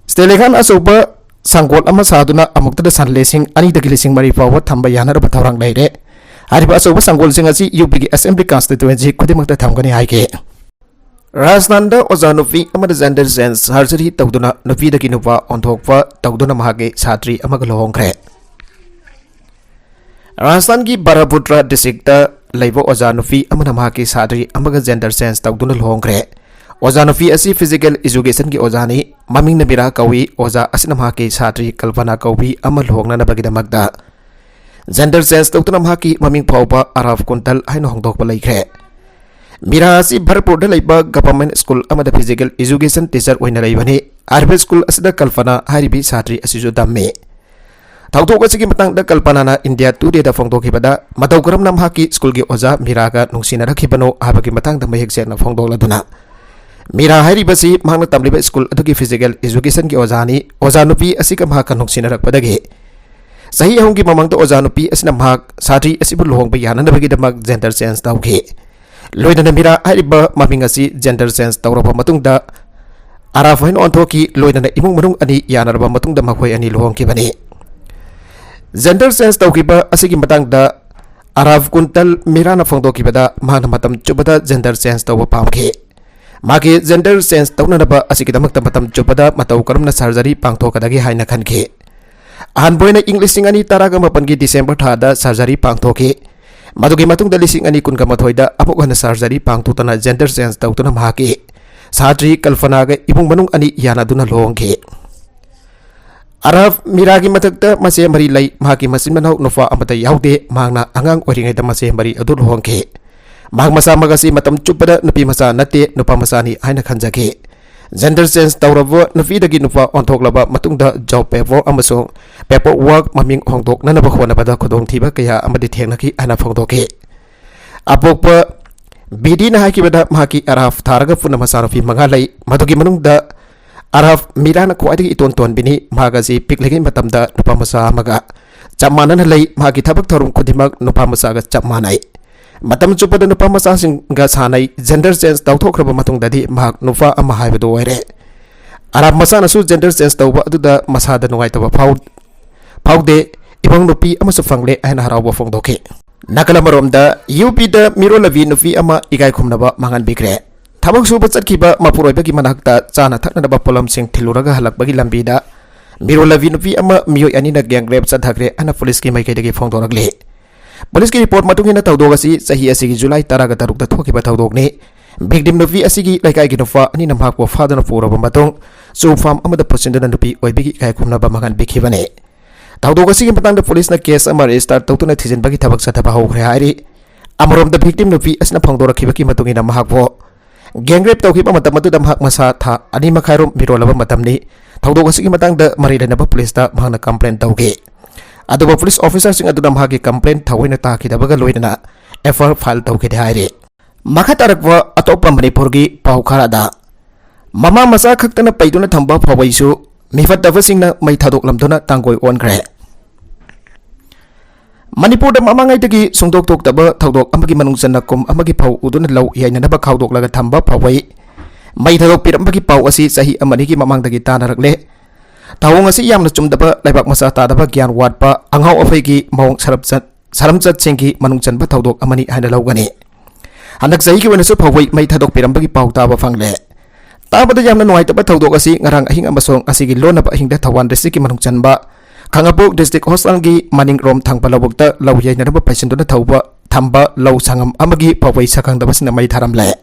State ꯂꯩꯉꯥꯛꯅ ꯑꯆꯧꯕ ꯁꯪꯒꯣꯜ ꯑꯃ ꯁꯥꯗꯨꯅ ꯑꯃꯨꯛꯇꯗ ꯁꯟ ꯂꯤꯁꯤꯡ ꯑꯅꯤꯗꯒꯤ ꯂꯤꯁꯤꯡ ꯃꯔꯤ ꯐꯥꯎꯕ ꯊꯝꯕ ꯌꯥꯅꯔꯕ ꯊꯧꯔꯥꯡ ꯂꯩꯔꯦ꯫ ꯍꯥꯏꯔꯤꯕ ꯑꯆꯧꯕ ꯁꯪꯒꯣꯜꯁꯤꯡ ꯑꯁꯤ ꯌꯨ ꯄꯤꯒꯤ ꯑꯦꯁꯦꯝꯕ꯭ꯂꯤ ꯀꯟꯁꯇꯤꯇ꯭ꯋꯦꯟꯁꯤ ꯈꯨꯗꯤꯡꯃꯛꯇ ꯊꯝꯒꯅꯤ ꯍꯥꯏꯈꯤ꯫ ꯔꯥꯖꯁꯊꯥꯟꯗ ꯑꯣꯖꯥ ꯅꯨꯄꯤ ꯑꯃꯗ ꯖꯦꯟꯗꯔ ꯆꯦꯟꯖ ꯁꯔꯖꯔꯤ ꯇꯧꯗꯨꯅ ꯅꯨꯄꯤꯗꯒꯤ ꯅꯨꯄꯥ ꯑꯣꯟꯊꯣꯛꯄ ꯇꯧꯗꯨꯅ ꯃꯍꯥꯛꯀꯤ ꯁꯥꯇ꯭ꯔꯤ ꯑꯃꯒ ꯂꯨꯍꯣꯡꯈ꯭ꯔꯦ꯫ ꯔꯥꯖꯁꯊꯥꯟꯒꯤ ꯕꯔꯥꯄꯨꯇ꯭ꯔ ꯗꯤꯁꯇ꯭ꯔꯤꯛꯇ ꯂꯩꯕ ꯑꯣꯖꯥ ꯅꯨꯄꯤ ꯑꯃꯅ ꯃꯍꯥꯛꯀꯤ ꯁꯥꯇ꯭ꯔꯤ ꯑꯃꯒ ꯖꯦꯟꯗꯔ ꯆꯦꯟꯖ ꯇꯧꯗꯨꯅ ꯂꯨꯍꯣꯡꯈ꯭ꯔꯦ꯫ ꯑꯣꯖꯥ ꯅꯨꯄꯤ ꯑꯁꯤ ꯐꯤꯖꯤꯀꯦꯜ ꯏꯖꯨꯀꯦꯁꯟꯒꯤ ꯑꯣꯖꯥꯅꯤ꯫ ꯃꯃꯤꯡꯅ ꯃꯤꯔꯥ ꯀꯧꯏ꯫ ꯑꯣꯖꯥ ꯑꯁꯤꯅ ꯃꯍꯥꯛꯀꯤ ꯁꯥꯇ꯭ꯔꯤ ꯀꯜꯄꯅꯥ ꯀꯧꯕꯤ ꯑꯃ ꯂꯨꯍꯣꯡꯅꯅꯕꯒꯤꯗꯃꯛꯇ ꯖꯦꯟꯗꯔ ꯆꯦꯟꯖ ꯇꯧꯗꯨꯅ ꯃꯍꯥꯛꯀꯤ ꯃꯃꯤꯡ ꯐꯥꯎꯕ ꯑꯔꯥꯐ ꯀꯨꯟꯇꯜ ꯍꯥꯏꯅ ꯍꯣꯡꯗꯣꯛꯄ ꯂꯩꯈ꯭ꯔꯦ꯫ ꯃꯤꯔꯥ ꯑꯁꯤ ꯚꯔꯄꯨꯔꯗ ꯂꯩꯕ ꯒꯚꯔꯟꯃꯦꯟꯠ ꯁ꯭ꯀꯨꯜ ꯑꯃꯗ ꯐꯤꯖꯤꯀꯦꯜ ꯏꯖꯨꯀꯦꯁꯟ ꯇꯤꯆꯔ ꯑꯣꯏꯅ ꯂꯩꯕꯅꯤ꯫ ꯍꯥꯏꯔꯤꯕ ꯁ꯭ꯀꯨꯜ ꯑꯁꯤꯗ ꯀꯜꯄꯅꯥ ꯍꯥꯏꯔꯤꯕꯤ ꯁꯥꯇ꯭ꯔꯤ ꯑꯁꯤꯁꯨ ꯇꯝꯃꯤ꯫ ꯊꯧꯗꯣꯛ ꯑꯁꯤꯒꯤ ꯃꯇꯥꯡꯗ ꯀꯜꯄꯅꯥꯅ ꯏꯟꯗꯤꯌꯥ ꯇꯨꯗꯦꯗ ꯐꯣꯡꯗꯣꯛꯈꯤꯕꯗ, ꯃꯇꯧ ꯀꯔꯝꯅ ꯃꯍꯥꯛꯀꯤ ꯁ꯭ꯀꯨꯜꯒꯤ ꯑꯣꯖꯥ ꯃꯤꯔꯥꯒ ꯅꯨꯡꯁꯤꯅꯔꯛꯈꯤꯕꯅꯣ ꯍꯥꯏꯕꯒꯤ ꯃꯇꯥꯡꯗ ꯃꯌꯦꯛ ꯁꯦꯡꯅ ꯐꯣꯡꯗꯣꯛꯂꯗꯨꯅ, ꯃꯤꯔꯥ ꯍꯥꯏꯔꯤꯕꯁꯤ ꯃꯍꯥꯛꯅ ꯇꯝꯂꯤꯕ ꯁ꯭ꯀꯨꯜ ꯑꯗꯨꯒꯤ ꯐꯤꯖꯤꯀꯦꯜ ꯏꯖꯨꯀꯦꯁꯟꯒꯤ ꯑꯣꯖꯥꯅꯤ꯫ ꯑꯣꯖꯥ ꯅꯨꯄꯤ ꯑꯁꯤꯒ ꯃꯍꯥꯛꯀ ꯅꯨꯡꯁꯤꯅꯔꯛꯄꯗꯒꯤ ꯆꯍꯤ ꯑꯍꯨꯝꯒꯤ ꯃꯃꯥꯡꯗ ꯑꯣꯖꯥ ꯅꯨꯄꯤ ꯑꯁꯤꯅ ꯃꯍꯥꯛ ꯁꯥꯇ꯭ꯔꯤ ꯑꯁꯤꯕꯨ ꯂꯨꯍꯣꯡꯕ ꯌꯥꯅꯅꯕꯒꯤꯗꯃꯛ ꯖꯦꯟꯗꯔ ꯆꯦꯟꯖ ꯇꯧꯈꯤ꯫ ꯂꯣꯏꯅꯅ ꯃꯤꯔꯥ ꯍꯥꯏꯔꯤꯕ ꯃꯃꯤꯡ ꯑꯁꯤ ꯖꯦꯟꯗꯔ ꯆꯦꯟꯖ ꯇꯧꯔꯕ ꯃꯇꯨꯡꯗ ꯑꯔꯥꯐ ꯍꯥꯏꯅ ꯑꯣꯟꯊꯣꯛꯈꯤ꯫ ꯂꯣꯏꯅꯅ ꯏꯃꯨꯡ ꯃꯅꯨꯡ ꯑꯅꯤ ꯌꯥꯅꯔꯕ ꯃꯇꯨꯡꯗ ꯃꯈꯣꯏ ꯑꯅꯤ ꯂꯨꯍꯣꯡꯈꯤꯕꯅꯤ꯫ ꯖꯦꯟꯗꯔ ꯆꯦꯟꯖ ꯇꯧꯈꯤꯕ ꯑꯁꯤꯒꯤ ꯃꯇꯥꯡꯗ ꯑꯔꯥꯐ ꯀꯨꯟꯇꯜ ꯃꯤꯔꯥꯅ ꯐꯣꯡꯗꯣꯛꯈꯤꯕꯗ, ꯃꯍꯥꯛꯅ ꯃꯇꯝ ꯆꯨꯞꯄꯗ ꯖꯦꯟꯗꯔ ꯆꯦꯟꯖ ꯇꯧꯕ ꯄꯥꯝꯈꯤ꯫ ꯃꯥꯒꯤ ꯖꯦꯟꯗꯔ ꯆꯦꯟꯖ ꯇꯧꯅꯅꯕ ꯑꯁꯤꯒꯤꯗꯃꯛꯇ ꯃꯇꯝ ꯆꯨꯞꯄꯗ ꯃꯇꯧ ꯀꯔꯝꯅ ꯁꯔꯖꯔꯤ ꯄꯥꯡꯊꯣꯛꯀꯗꯒꯦ ꯍꯥꯏꯅ ꯈꯟꯈꯤ꯫ ꯑꯍꯥꯟꯕ ꯑꯣꯏꯅ ꯏꯪ ꯂꯤꯁꯤꯡ ꯑꯅꯤ ꯇꯔꯥꯒ ꯃꯥꯄꯟꯒꯤ ꯗꯤꯁꯦꯝꯕꯔ ꯊꯥꯗ ꯁꯔꯖꯔꯤ ꯄꯥꯡꯊꯣꯛꯈꯤ꯫ ꯃꯗꯨꯒꯤ ꯃꯇꯨꯡꯗ ꯂꯤꯁꯤꯡ ꯑꯅꯤ ꯀꯨꯟꯒ ꯃꯥꯊꯣꯏꯗ ꯑꯃꯨꯛ ꯍꯟꯅ ꯁꯔꯖꯔꯤ ꯄꯥꯡꯊꯣꯛꯇꯨꯅ ꯖꯦꯟꯗꯔ ꯆꯦꯟꯖ ꯇꯧꯗꯨꯅ ꯃꯍꯥꯛꯀꯤ ꯁꯥꯇ꯭ꯔꯤ ꯀꯜꯄꯅꯥꯒ ꯏꯃꯨꯡ ꯃꯅꯨꯡ ꯑꯅꯤ ꯌꯥꯅꯗꯨꯅ ꯂꯨꯍꯣꯡꯈꯤ꯫ ꯑꯔꯥꯐ ꯃꯤꯔꯥꯒꯤ ꯃꯊꯛꯇ ꯃꯆꯦ ꯃꯔꯤ ꯂꯩ꯫ ꯃꯍꯥꯛꯀꯤ ꯃꯆꯤꯟ ꯃꯅꯥꯎ ꯅꯨꯄꯥ ꯑꯃꯠꯇ ꯌꯥꯎꯗꯦ꯫ ꯃꯍꯥꯛꯅ ꯑꯉꯥꯡ ꯑꯣꯏꯔꯤꯉꯩꯗ ꯃꯆꯦ ꯃꯔꯤ ꯑꯗꯨ ꯂꯨꯍꯣꯡꯈꯤ꯫ ꯃꯍꯥꯛ ꯃꯁꯥꯃꯛ ꯑꯁꯤ ꯃꯇꯝ ꯆꯨꯞꯄꯗ ꯅꯨꯄꯤ ꯃꯆꯥ ꯅꯠꯇꯦ, ꯅꯨꯄꯥ ꯃꯆꯥꯅꯤ ꯍꯥꯏꯅ ꯈꯟꯖꯈꯤ꯫ ꯖꯦꯟꯗꯔ ꯆꯦꯟꯖ ꯇꯧꯔꯕ ꯅꯨꯄꯤꯗꯒꯤ ꯅꯨꯄꯥ ꯑꯣꯟꯊꯣꯛꯂꯕ ꯃꯇꯨꯡꯗ ꯖꯣꯕ ꯄꯦꯄꯔ ꯑꯃꯁꯨꯡ ꯄꯦꯄꯔ ꯋꯥꯔꯛ ꯃꯃꯤꯡ ꯍꯣꯡꯗꯣꯛꯅꯅꯕ ꯍꯣꯠꯅꯕꯗ ꯈꯨꯗꯣꯡꯊꯤꯕ ꯀꯌꯥ ꯑꯃꯗꯤ ꯊꯦꯡꯅꯈꯤ ꯍꯥꯏꯅ ꯐꯣꯡꯗꯣꯛꯈꯤ꯫ ꯑꯄꯣꯛꯄ ꯕꯤꯗꯤꯅ ꯍꯥꯏꯈꯤꯕꯗ, ꯃꯍꯥꯛꯀꯤ ꯑꯔꯥꯐ ꯊꯥꯔꯒ ꯄꯨꯟꯅ ꯃꯆꯥꯅꯨꯄꯤ ꯃꯉꯥ ꯂꯩ꯫ ꯃꯗꯨꯒꯤ ꯃꯅꯨꯡꯗ ꯑꯔꯥꯐ ꯃꯤꯔꯥꯅ ꯈ꯭ꯋꯥꯏꯗꯒꯤ ꯏꯇꯣꯟ ꯇꯣꯟꯕꯤꯅꯤ꯫ ꯃꯍꯥꯛ ꯑꯁꯤ ꯄꯤꯛꯂꯤꯉꯩ ꯃꯇꯝꯗ ꯅꯨꯄꯥ ꯃꯆꯥ ꯑꯃꯒ ꯆꯞ ꯃꯥꯟꯅꯅ ꯂꯩ꯫ ꯃꯍꯥꯛꯀꯤ ꯊꯕꯛ ꯊꯧꯔꯝ ꯈꯨꯗꯤꯡꯃꯛ ꯅꯨꯄꯥ ꯃꯆꯥꯒ ꯆꯞ ꯃꯥꯟꯅꯩ꯫ ꯃꯇꯝ ꯆꯨꯞꯄꯗ ꯅꯨꯄꯥ ꯃꯆꯥꯁꯤꯡꯒ ꯁꯥꯟꯅꯩ꯫ ꯖꯦꯟꯗꯔ ꯆꯦꯟꯖ ꯇꯧꯊꯣꯛꯈ꯭ꯔꯕ ꯃꯇꯨꯡꯗꯗꯤ ꯃꯍꯥꯛ ꯅꯨꯄꯥ ꯑꯃ ꯍꯥꯏꯕꯗꯨ ꯑꯣꯏꯔꯦ꯫ ꯑꯔꯥꯝ ꯃꯆꯥꯅꯁꯨ gender change ꯇꯧꯕ ꯑꯗꯨꯗ ꯃꯁꯥꯗ ꯅꯨꯡꯉꯥꯏꯇꯕ ꯐꯥꯎ-, ꯐꯥꯎꯗꯦ꯫ ꯏꯕꯨꯡ ꯅꯨꯄꯤ ꯑꯃꯁꯨ ꯐꯪꯂꯦ ꯍꯥꯏꯅ ꯍꯔꯥꯎꯕ ꯐꯣꯡꯗꯣꯛꯈꯤ꯫ ꯅꯥꯀꯜ ꯑꯃꯔꯣꯝꯗ, UPꯗ ꯃꯤꯔꯣꯜꯂꯕꯤ ꯅꯨꯄꯤ ꯑꯃ ꯏꯀꯥꯏ ꯈꯨꯝꯅꯕ ꯃꯥꯡꯍꯟꯕꯤꯈ꯭ꯔꯦ꯫ ꯊꯕꯛ ꯁꯨꯕ ꯆꯠꯈꯤꯕ ꯃꯄꯨꯔꯣꯏꯕꯒꯤ ꯃꯅꯥꯛꯇ ꯆꯥꯅ ꯊꯛꯅꯅꯕ ꯄꯣꯠꯂꯝꯁꯤꯡ ꯊꯤꯜꯂꯨꯔꯒ ꯍꯜꯂꯛꯄꯒꯤ ꯂꯝꯕꯤꯗ ꯃꯤꯔꯣꯜꯂꯕꯤ ꯅꯨꯄꯤ ꯑꯃ ꯃꯤꯑꯣꯏ ꯑꯅꯤꯅ gang rape ꯆꯠꯊꯈ꯭ꯔꯦ ꯍꯥꯏꯅ ꯄꯨꯂꯤꯁꯀꯤ ꯃꯥꯏꯀꯩꯗꯒꯤ ꯐꯣꯡꯗꯣꯔꯛꯂꯤ꯫ ꯄꯨꯂꯤꯁꯀꯤ report ꯃꯇꯨꯡ ꯏꯟꯅ, ꯊꯧꯗꯣꯛ ꯑꯁꯤ ꯆꯍꯤ ꯑꯁꯤꯒꯤ July ꯇꯔꯥꯒ ꯇꯔꯨꯛꯇ ꯊꯣꯛꯈꯤꯕ ꯊꯧꯗꯣꯛꯅꯤ꯫ Victim ꯅꯨꯄꯤ ꯑꯁꯤꯒꯤ ꯂꯩꯀꯥꯏꯒꯤ ꯅꯨꯄꯥ ꯑꯅꯤꯅ ꯃꯍꯥꯛꯄꯨ ꯐꯥꯗꯨꯅ ꯄꯨꯔꯕ ꯃꯇꯨꯡ zoo farm ꯑꯃꯗ ꯄꯨꯁꯤꯟꯗꯨꯅ ꯅꯨꯄꯤ ꯑꯣꯏꯕꯤꯒꯤ ꯏꯀꯥꯏ ꯈꯨꯝꯅꯕ ꯃꯥꯡꯍꯟꯕꯤꯈꯤꯕꯅꯤ꯫ ꯊꯧꯗꯣꯛ ꯑꯁꯤꯒꯤ ꯃꯇꯥꯡꯗ ꯄꯨꯂꯤꯁꯅ case ꯑꯃ register ꯇꯧꯗꯨꯅ ꯊꯤꯖꯤꯟꯕꯒꯤ ꯊꯕꯛ ꯆꯠꯊꯕ ꯍꯧꯈ꯭ꯔꯦ ꯍꯥꯏꯔꯤ꯫ ꯑꯃꯔꯣꯝꯗ, victim ꯅꯨꯄꯤ ꯑꯁꯤꯅ ꯐꯣꯡꯗꯣꯔꯛꯈꯤꯕꯒꯤ ꯃꯇꯨꯡ ꯏꯟꯅ, ꯃꯍꯥꯛꯄꯨ gang rape ꯇꯧꯈꯤꯕ ꯃꯇꯝ ꯑꯗꯨꯗ ꯃꯍꯥꯛ ꯃꯁꯥ ꯊꯥ ꯑꯅꯤ ꯃꯈꯥꯏꯔꯣꯝ ꯃꯤꯔꯣꯜꯂꯕ ꯃꯇꯝꯅꯤ꯫ ꯊꯧꯗꯣꯛ ꯑꯁꯤꯒꯤ ꯃꯇꯥꯡꯗ ꯃꯔꯤ ꯂꯩꯅꯕ ꯄꯨꯂꯤꯁꯇ ꯃꯍꯥꯛꯅ complain ꯇꯧꯈꯤ꯫ ꯑꯗꯨꯕꯨ ꯄꯨꯂꯤꯁ officerꯁꯤꯡ ꯑꯗꯨꯅ ꯃꯍꯥꯛꯀꯤ complain ꯊꯑꯣꯏꯅ ꯇꯥꯈꯤꯗꯕꯒ ꯂꯣꯏꯅꯅ FIR file ꯇꯧꯈꯤꯗꯦ ꯍꯥꯏꯔꯤ꯫ ꯃꯈꯥ ꯇꯥꯔꯛꯄ ꯑꯇꯣꯞꯄ ꯃꯅꯤꯄꯨꯔꯒꯤ ꯄꯥꯎ ꯈꯔꯗ, ꯃꯃꯥ ꯃꯆꯥ ꯈꯛꯇꯅ ꯄꯩꯗꯨꯅ ꯊꯝꯕ ꯐꯧꯕꯩꯁꯨ ꯃꯤꯐꯠꯇꯕꯁꯤꯡꯅ ꯃꯩ ꯊꯥꯗꯣꯛꯂꯝꯗꯨꯅ ꯇꯥꯡꯒꯣꯏ ꯑꯣꯟꯈ꯭ꯔꯦ꯫ ꯃꯅꯤꯄꯨꯔꯗ ꯃꯃꯥꯡꯉꯩꯗꯒꯤ ꯁꯨꯡꯗꯣꯛ ꯊꯣꯛꯇꯕ ꯊꯧꯗꯣꯛ ꯑꯃꯒꯤ ꯃꯅꯨꯡ ꯆꯟꯅ ꯀꯨꯝ ꯑꯃꯒꯤ ꯐꯧ ꯎꯗꯨꯅ ꯂꯧ ꯌꯩꯅꯅꯕ ꯈꯥꯎꯗꯣꯛꯂꯒ ꯊꯝꯕ ꯐꯧꯕꯩ ꯃꯩ ꯊꯥꯗꯣꯛꯄꯤꯔꯝꯕꯒꯤ ꯄꯥꯎ ꯑꯁꯤ ꯆꯍꯤ ꯑꯃꯅꯤꯒꯤ ꯃꯃꯥꯡꯗꯒꯤ ꯇꯥꯅꯔꯛꯂꯦ꯫ ꯊꯧꯑꯣꯡ ꯑꯁꯤ ꯌꯥꯝꯅ ꯆꯨꯝꯗꯕ, ꯂꯩꯕꯥꯛ ꯃꯆꯥ ꯇꯥꯗꯕ, ꯒ꯭ꯌꯥꯟ ꯋꯥꯠꯄ, ꯑꯉꯥꯎ ꯑꯐꯩꯒꯤ ꯃꯑꯣꯡ ꯁꯔꯞꯆꯠ-, ꯁꯔꯝꯆꯠꯁꯤꯡꯒꯤ ꯃꯅꯨꯡ ꯆꯟꯕ ꯊꯧꯗꯣꯛ ꯑꯃꯅꯤ ꯍꯥꯏꯅ ꯂꯧꯒꯅꯤ꯫ ꯍꯟꯗꯛ ꯆꯍꯤꯒꯤ ꯑꯣꯏꯅꯁꯨ ꯐꯧꯕꯩ ꯃꯩ ꯊꯥꯗꯣꯛꯄꯤꯔꯝꯕꯒꯤ ꯄꯥꯎ ꯇꯥꯕ ꯐꯪꯂꯦ꯫ ꯇꯥꯕꯗ ꯌꯥꯝꯅ ꯅꯨꯡꯉꯥꯏꯇꯕ ꯊꯧꯗꯣꯛ ꯑꯁꯤ ꯉꯔꯥꯡ ꯑꯍꯤꯡ ꯑꯃꯁꯨꯡ ꯑꯁꯤꯒꯤ ꯂꯣꯟꯅꯕ ꯑꯍꯤꯡꯗ ꯊꯧꯕꯥꯜ districtꯀꯤ ꯃꯅꯨꯡ ꯆꯟꯕ ꯈꯥꯉꯕꯣꯛ district hospitalꯒꯤ ꯃꯅꯤꯡꯔꯣꯝ ꯊꯪꯕ ꯂꯧꯕꯨꯛꯇ ꯂꯧ ꯌꯩꯅꯅꯕ ꯄꯩꯁꯤꯟꯗꯨꯅ ꯊꯧꯕ, ꯊꯝꯕ ꯂꯧ ꯁꯪꯉꯝ ꯑꯃꯒꯤ ꯐꯧꯕꯩ ꯁꯛꯈꯪꯗꯕꯁꯤꯡꯅ ꯃꯩ ꯊꯥꯔꯝꯂꯦ꯫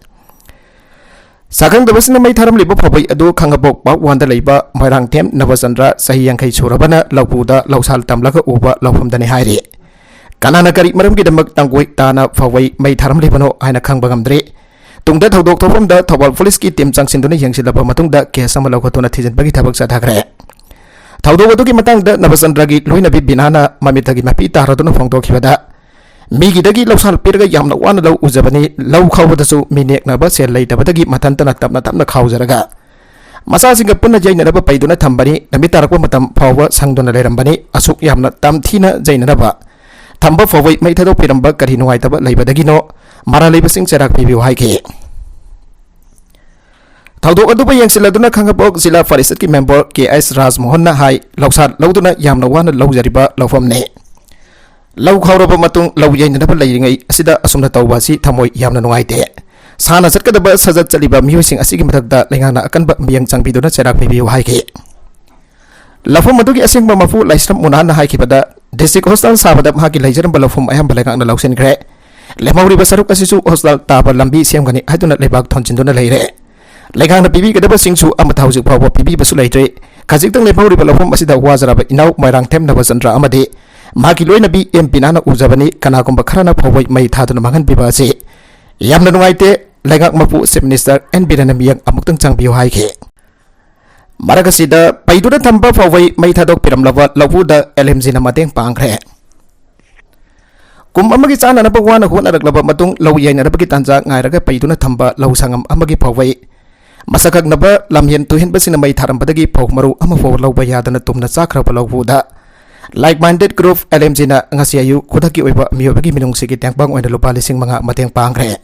ꯁꯛꯈꯪꯗꯕꯁꯤꯡꯅ ꯃꯩ ꯊꯥꯔꯝꯂꯤꯕ ꯐꯧꯕꯩ ꯑꯗꯨ ꯈꯥꯉꯕꯣꯛ ꯄꯥꯔꯠ ꯋꯥꯟꯗ ꯂꯩꯕ ꯃꯣꯏꯔꯥꯡꯊꯦꯝ ꯅꯕꯆꯟꯗ꯭ꯔ, ꯆꯍꯤ ꯌꯥꯡꯈꯩ ꯁꯨꯔꯕꯅ ꯂꯧꯕꯨꯗ ꯂꯧꯁꯥꯜ ꯇꯝꯂꯒ ꯎꯕ ꯂꯧꯐꯝꯗꯅꯤ ꯍꯥꯏꯔꯤ꯫ ꯀꯅꯥꯅ ꯀꯔꯤ ꯃꯔꯝꯒꯤꯗꯃꯛ ꯇꯥꯡꯒꯣꯏ ꯇꯥꯅ ꯐꯧꯕꯩ ꯃꯩ ꯊꯥꯔꯝꯂꯤꯕꯅꯣ ꯍꯥꯏꯅ ꯈꯪꯕ ꯉꯝꯗ꯭ꯔꯤ꯫ ꯇꯨꯡꯗ ꯊꯧꯗꯣꯛ ꯊꯣꯛꯐꯝꯗ ꯊꯧꯕꯥꯜ ꯄꯨꯂꯤꯁꯀꯤ team ꯆꯪꯁꯤꯟꯗꯨꯅ ꯌꯦꯡꯁꯤꯜꯂꯕ ꯃꯇꯨꯡꯗ case ꯑꯃ ꯂꯧꯈꯠꯇꯨꯅ ꯊꯤꯖꯤꯟꯕꯒꯤ ꯊꯕꯛ ꯆꯠꯊꯈ꯭ꯔꯦ꯫ ꯊꯧꯗꯣꯛ ꯑꯗꯨꯒꯤ ꯃꯇꯥꯡꯗ ꯅꯕꯆꯟꯗ꯭ꯔꯒꯤ ꯂꯣꯏꯅꯕꯤ ꯕꯤꯅꯥꯅ ꯃꯃꯤꯠꯇꯒꯤ ꯃꯄꯤ ꯇꯥꯔꯗꯨꯅ ꯐꯣꯡꯗꯣꯛꯈꯤꯕꯗ, ꯃꯤꯒꯤꯗꯒꯤ ꯂꯧꯁꯥꯜ ꯄꯤꯔꯒ ꯌꯥꯝꯅ ꯋꯥꯅ ꯂꯧ ꯎꯖꯕꯅꯤ, ꯂꯧ ꯈꯥꯎꯕꯗꯁꯨ ꯃꯤ ꯅꯦꯛꯅꯕ ꯁꯦꯜ ꯂꯩꯇꯕꯗꯒꯤ ꯃꯊꯟꯇꯅ ꯇꯞꯅ ꯇꯞꯅ ꯈꯥꯎꯖꯔꯒ ꯃꯆꯥꯁꯤꯡꯒ ꯄꯨꯟꯅ ꯌꯩꯅꯅꯕ ꯄꯩꯗꯨꯅ ꯊꯝꯕꯅꯤ꯫ ꯅꯨꯃꯤꯠ ꯇꯥꯔꯛꯄ ꯃꯇꯝ ꯐꯥꯎꯕ ꯁꯪꯗꯨꯅ ꯂꯩꯔꯝꯕꯅꯤ꯫ ꯑꯁꯨꯛ ꯌꯥꯝꯅ ꯇꯝꯊꯤꯅ ꯌꯩꯅꯅꯕ ꯊꯝꯕ ꯐꯥꯎꯕ ꯃꯩ ꯊꯥꯗꯣꯛꯄꯤꯔꯝꯕ ꯀꯔꯤ ꯅꯨꯡꯉꯥꯏꯇꯕ ꯂꯩꯕꯗꯒꯤꯅꯣ? ꯃꯔꯥꯜ ꯂꯩꯕꯁꯤꯡ ꯆꯩꯔꯥꯛ ꯄꯤꯕꯤꯌꯨ ꯍꯥꯏꯈꯤ꯫ ꯊꯧꯗꯣꯛ ꯑꯗꯨꯕꯨ ꯌꯦꯡꯁꯤꯜꯂꯗꯨꯅ ꯈꯥꯉꯕꯣꯛ ꯖꯤꯂꯥ ꯄꯔꯤꯁꯠꯀꯤ ꯃꯦꯝꯕꯔ ꯀꯦ ꯑꯩꯆ ꯔꯥꯖꯃꯣꯍꯟꯅ ꯍꯥꯏ, ꯂꯧꯁꯥꯟ ꯂꯧꯗꯨꯅ ꯌꯥꯝꯅ ꯋꯥꯅ ꯂꯧꯖꯔꯤꯕ ꯂꯧꯐꯝꯅꯤ꯫ ꯂꯧ ꯈꯥꯎꯔꯕ ꯃꯇꯨꯡ ꯂꯧ ꯌꯩꯅꯅꯕ ꯂꯩꯔꯤꯉꯩ ꯑꯁꯤꯗ ꯑꯁꯨꯝꯅ ꯇꯧꯕ ꯑꯁꯤ ꯊꯃꯣꯏ ꯌꯥꯝꯅ ꯅꯨꯡꯉꯥꯏꯇꯦ꯫ ꯁꯥꯟꯅ ꯆꯠꯀꯗꯕ ꯁꯖꯠ ꯆꯠꯂꯤꯕ ꯃꯤꯑꯣꯏꯁꯤꯡ ꯑꯁꯤꯒꯤ ꯃꯊꯛꯇ ꯂꯩꯉꯥꯛꯅ ꯑꯀꯟꯕ ꯃꯤꯠꯌꯦꯡ ꯆꯪꯕꯤꯗꯨꯅ ꯆꯩꯔꯥꯛ ꯄꯤꯕꯤꯌꯨ ꯍꯥꯏꯈꯤ꯫ ꯂꯧꯐꯝ ꯑꯗꯨꯒꯤ ꯑꯁꯦꯡꯕ ꯃꯄꯨ ꯂꯥꯏꯁ꯭ꯔꯝ ꯃꯨꯅꯥꯟꯅ ꯍꯥꯏꯈꯤꯕꯗ, ꯗꯤꯁꯇ꯭ꯔꯤꯛ ꯍꯣꯁꯄꯤꯇꯥꯜ ꯁꯥꯕꯗ ꯃꯍꯥꯛꯀꯤ ꯂꯩꯖꯔꯝꯕ ꯂꯧꯐꯝ ꯑꯌꯥꯝꯕ ꯂꯩꯉꯥꯛꯅ ꯂꯧꯁꯤꯟꯈ꯭ꯔꯦ꯫ ꯂꯦꯝꯍꯧꯔꯤꯕ ꯁꯔꯨꯛ ꯑꯁꯤꯁꯨ ꯍꯣꯁꯄꯤꯇꯥꯜ ꯇꯥꯕ ꯂꯝꯕꯤ ꯁꯦꯝꯒꯅꯤ ꯍꯥꯏꯗꯨꯅ ꯂꯩꯕꯥꯛ ꯊꯣꯟꯖꯤꯟꯗꯨꯅ ꯂꯩꯔꯦ꯫ ꯂꯩꯉꯥꯛꯅ ꯄꯤꯕꯤꯒꯗꯕꯁꯤꯡꯁꯨ ꯑꯃꯠꯇ ꯍꯧꯖꯤꯛ ꯐꯥꯎꯕ ꯄꯤꯕꯤꯕꯁꯨ ꯂꯩꯇ꯭ꯔꯤ꯫ ꯈꯖꯤꯛꯇꯪ ꯂꯦꯝꯍꯧꯔꯤꯕ ꯂꯧꯐꯝ ꯑꯁꯤꯗ ꯋꯥꯖꯔꯕ ꯏꯅꯥꯎ ꯃꯣꯏꯔꯥꯡꯊꯦꯝ ꯅꯕꯆꯟꯗ꯭ꯔ ꯑꯃꯗꯤ ꯃꯍꯥꯛꯀꯤ ꯂꯣꯏꯅꯕꯤ ꯑꯦꯝ ꯕꯤꯅꯥꯅ ꯎꯖꯕꯅꯤ꯫ ꯀꯅꯥꯒꯨꯝꯕ ꯈꯔꯅ ꯐꯧꯕꯩ ꯃꯩ ꯊꯥꯗꯨꯅ ꯃꯥꯡꯍꯟꯕꯤꯕ ꯑꯁꯤ ꯌꯥꯝꯅ ꯅꯨꯡꯉꯥꯏꯇꯦ꯫ ꯂꯩꯉꯥꯛ ꯃꯄꯨ ꯆꯤꯐ ꯃꯤꯅꯤꯁꯇꯔ ꯑꯦꯟ ꯕꯤꯔꯦꯟꯅ ꯃꯤꯠꯌꯦꯡ ꯑꯃꯨꯛꯇꯪ ꯆꯪꯕꯤꯌꯨ ꯍꯥꯏꯈꯤ꯫ ꯃꯔꯛ ꯑꯁꯤꯗ ꯄꯩꯗꯨꯅ ꯊꯝꯕ ꯐꯧꯕꯩ ꯃꯩ ꯊꯥꯗꯣꯛꯄꯤꯔꯝꯂꯕ ꯂꯧꯎꯗ ꯑꯦꯜ ꯑꯦꯝ ꯖꯤꯅ ꯃꯇꯦꯡ ꯄꯥꯡꯈ꯭ꯔꯦ꯫ ꯀꯨꯝ ꯑꯃꯒꯤ ꯆꯥꯅꯅꯕ ꯋꯥꯅ ꯍꯣꯠꯅꯔꯛꯂꯕ ꯃꯇꯨꯡ ꯂꯧ ꯌꯩꯅꯅꯕꯒꯤ ꯇꯥꯟꯖꯥ ꯉꯥꯏꯔꯒ ꯄꯩꯗꯨꯅ ꯊꯝꯕ ꯂꯧ ꯁꯪꯉꯝ ꯑꯃꯒꯤ ꯐꯧꯕꯩ ꯃꯁꯛ ꯈꯪꯅꯕ ꯂꯝꯍꯦꯟ ꯇꯨꯍꯦꯟꯕꯁꯤꯡꯅ ꯃꯩ ꯊꯥꯔꯝꯕꯗꯒꯤ ꯐꯧ ꯃꯔꯨ ꯑꯃꯐꯥꯎꯕ ꯂꯧꯕ ꯌꯥꯗꯅ ꯇꯨꯝꯅ ꯆꯥꯈ꯭ꯔꯕ ꯂꯧꯎꯗ Like Minded Group, L M ꯖꯤꯅ ꯉꯁꯤ ꯑꯌꯨꯛ ꯈꯨꯗꯛꯀꯤ ꯑꯣꯏꯕ ꯃꯤꯑꯣꯏꯕꯒꯤ ꯃꯤꯅꯨꯡꯁꯤꯒꯤ ꯇꯦꯡꯕꯥꯡ ꯑꯣꯏꯅ ꯂꯨꯄꯥ ꯂꯤꯁꯤꯡ ꯃꯉꯥ ꯃꯇꯦꯡ ꯄꯥꯡꯈ꯭ꯔꯦ꯫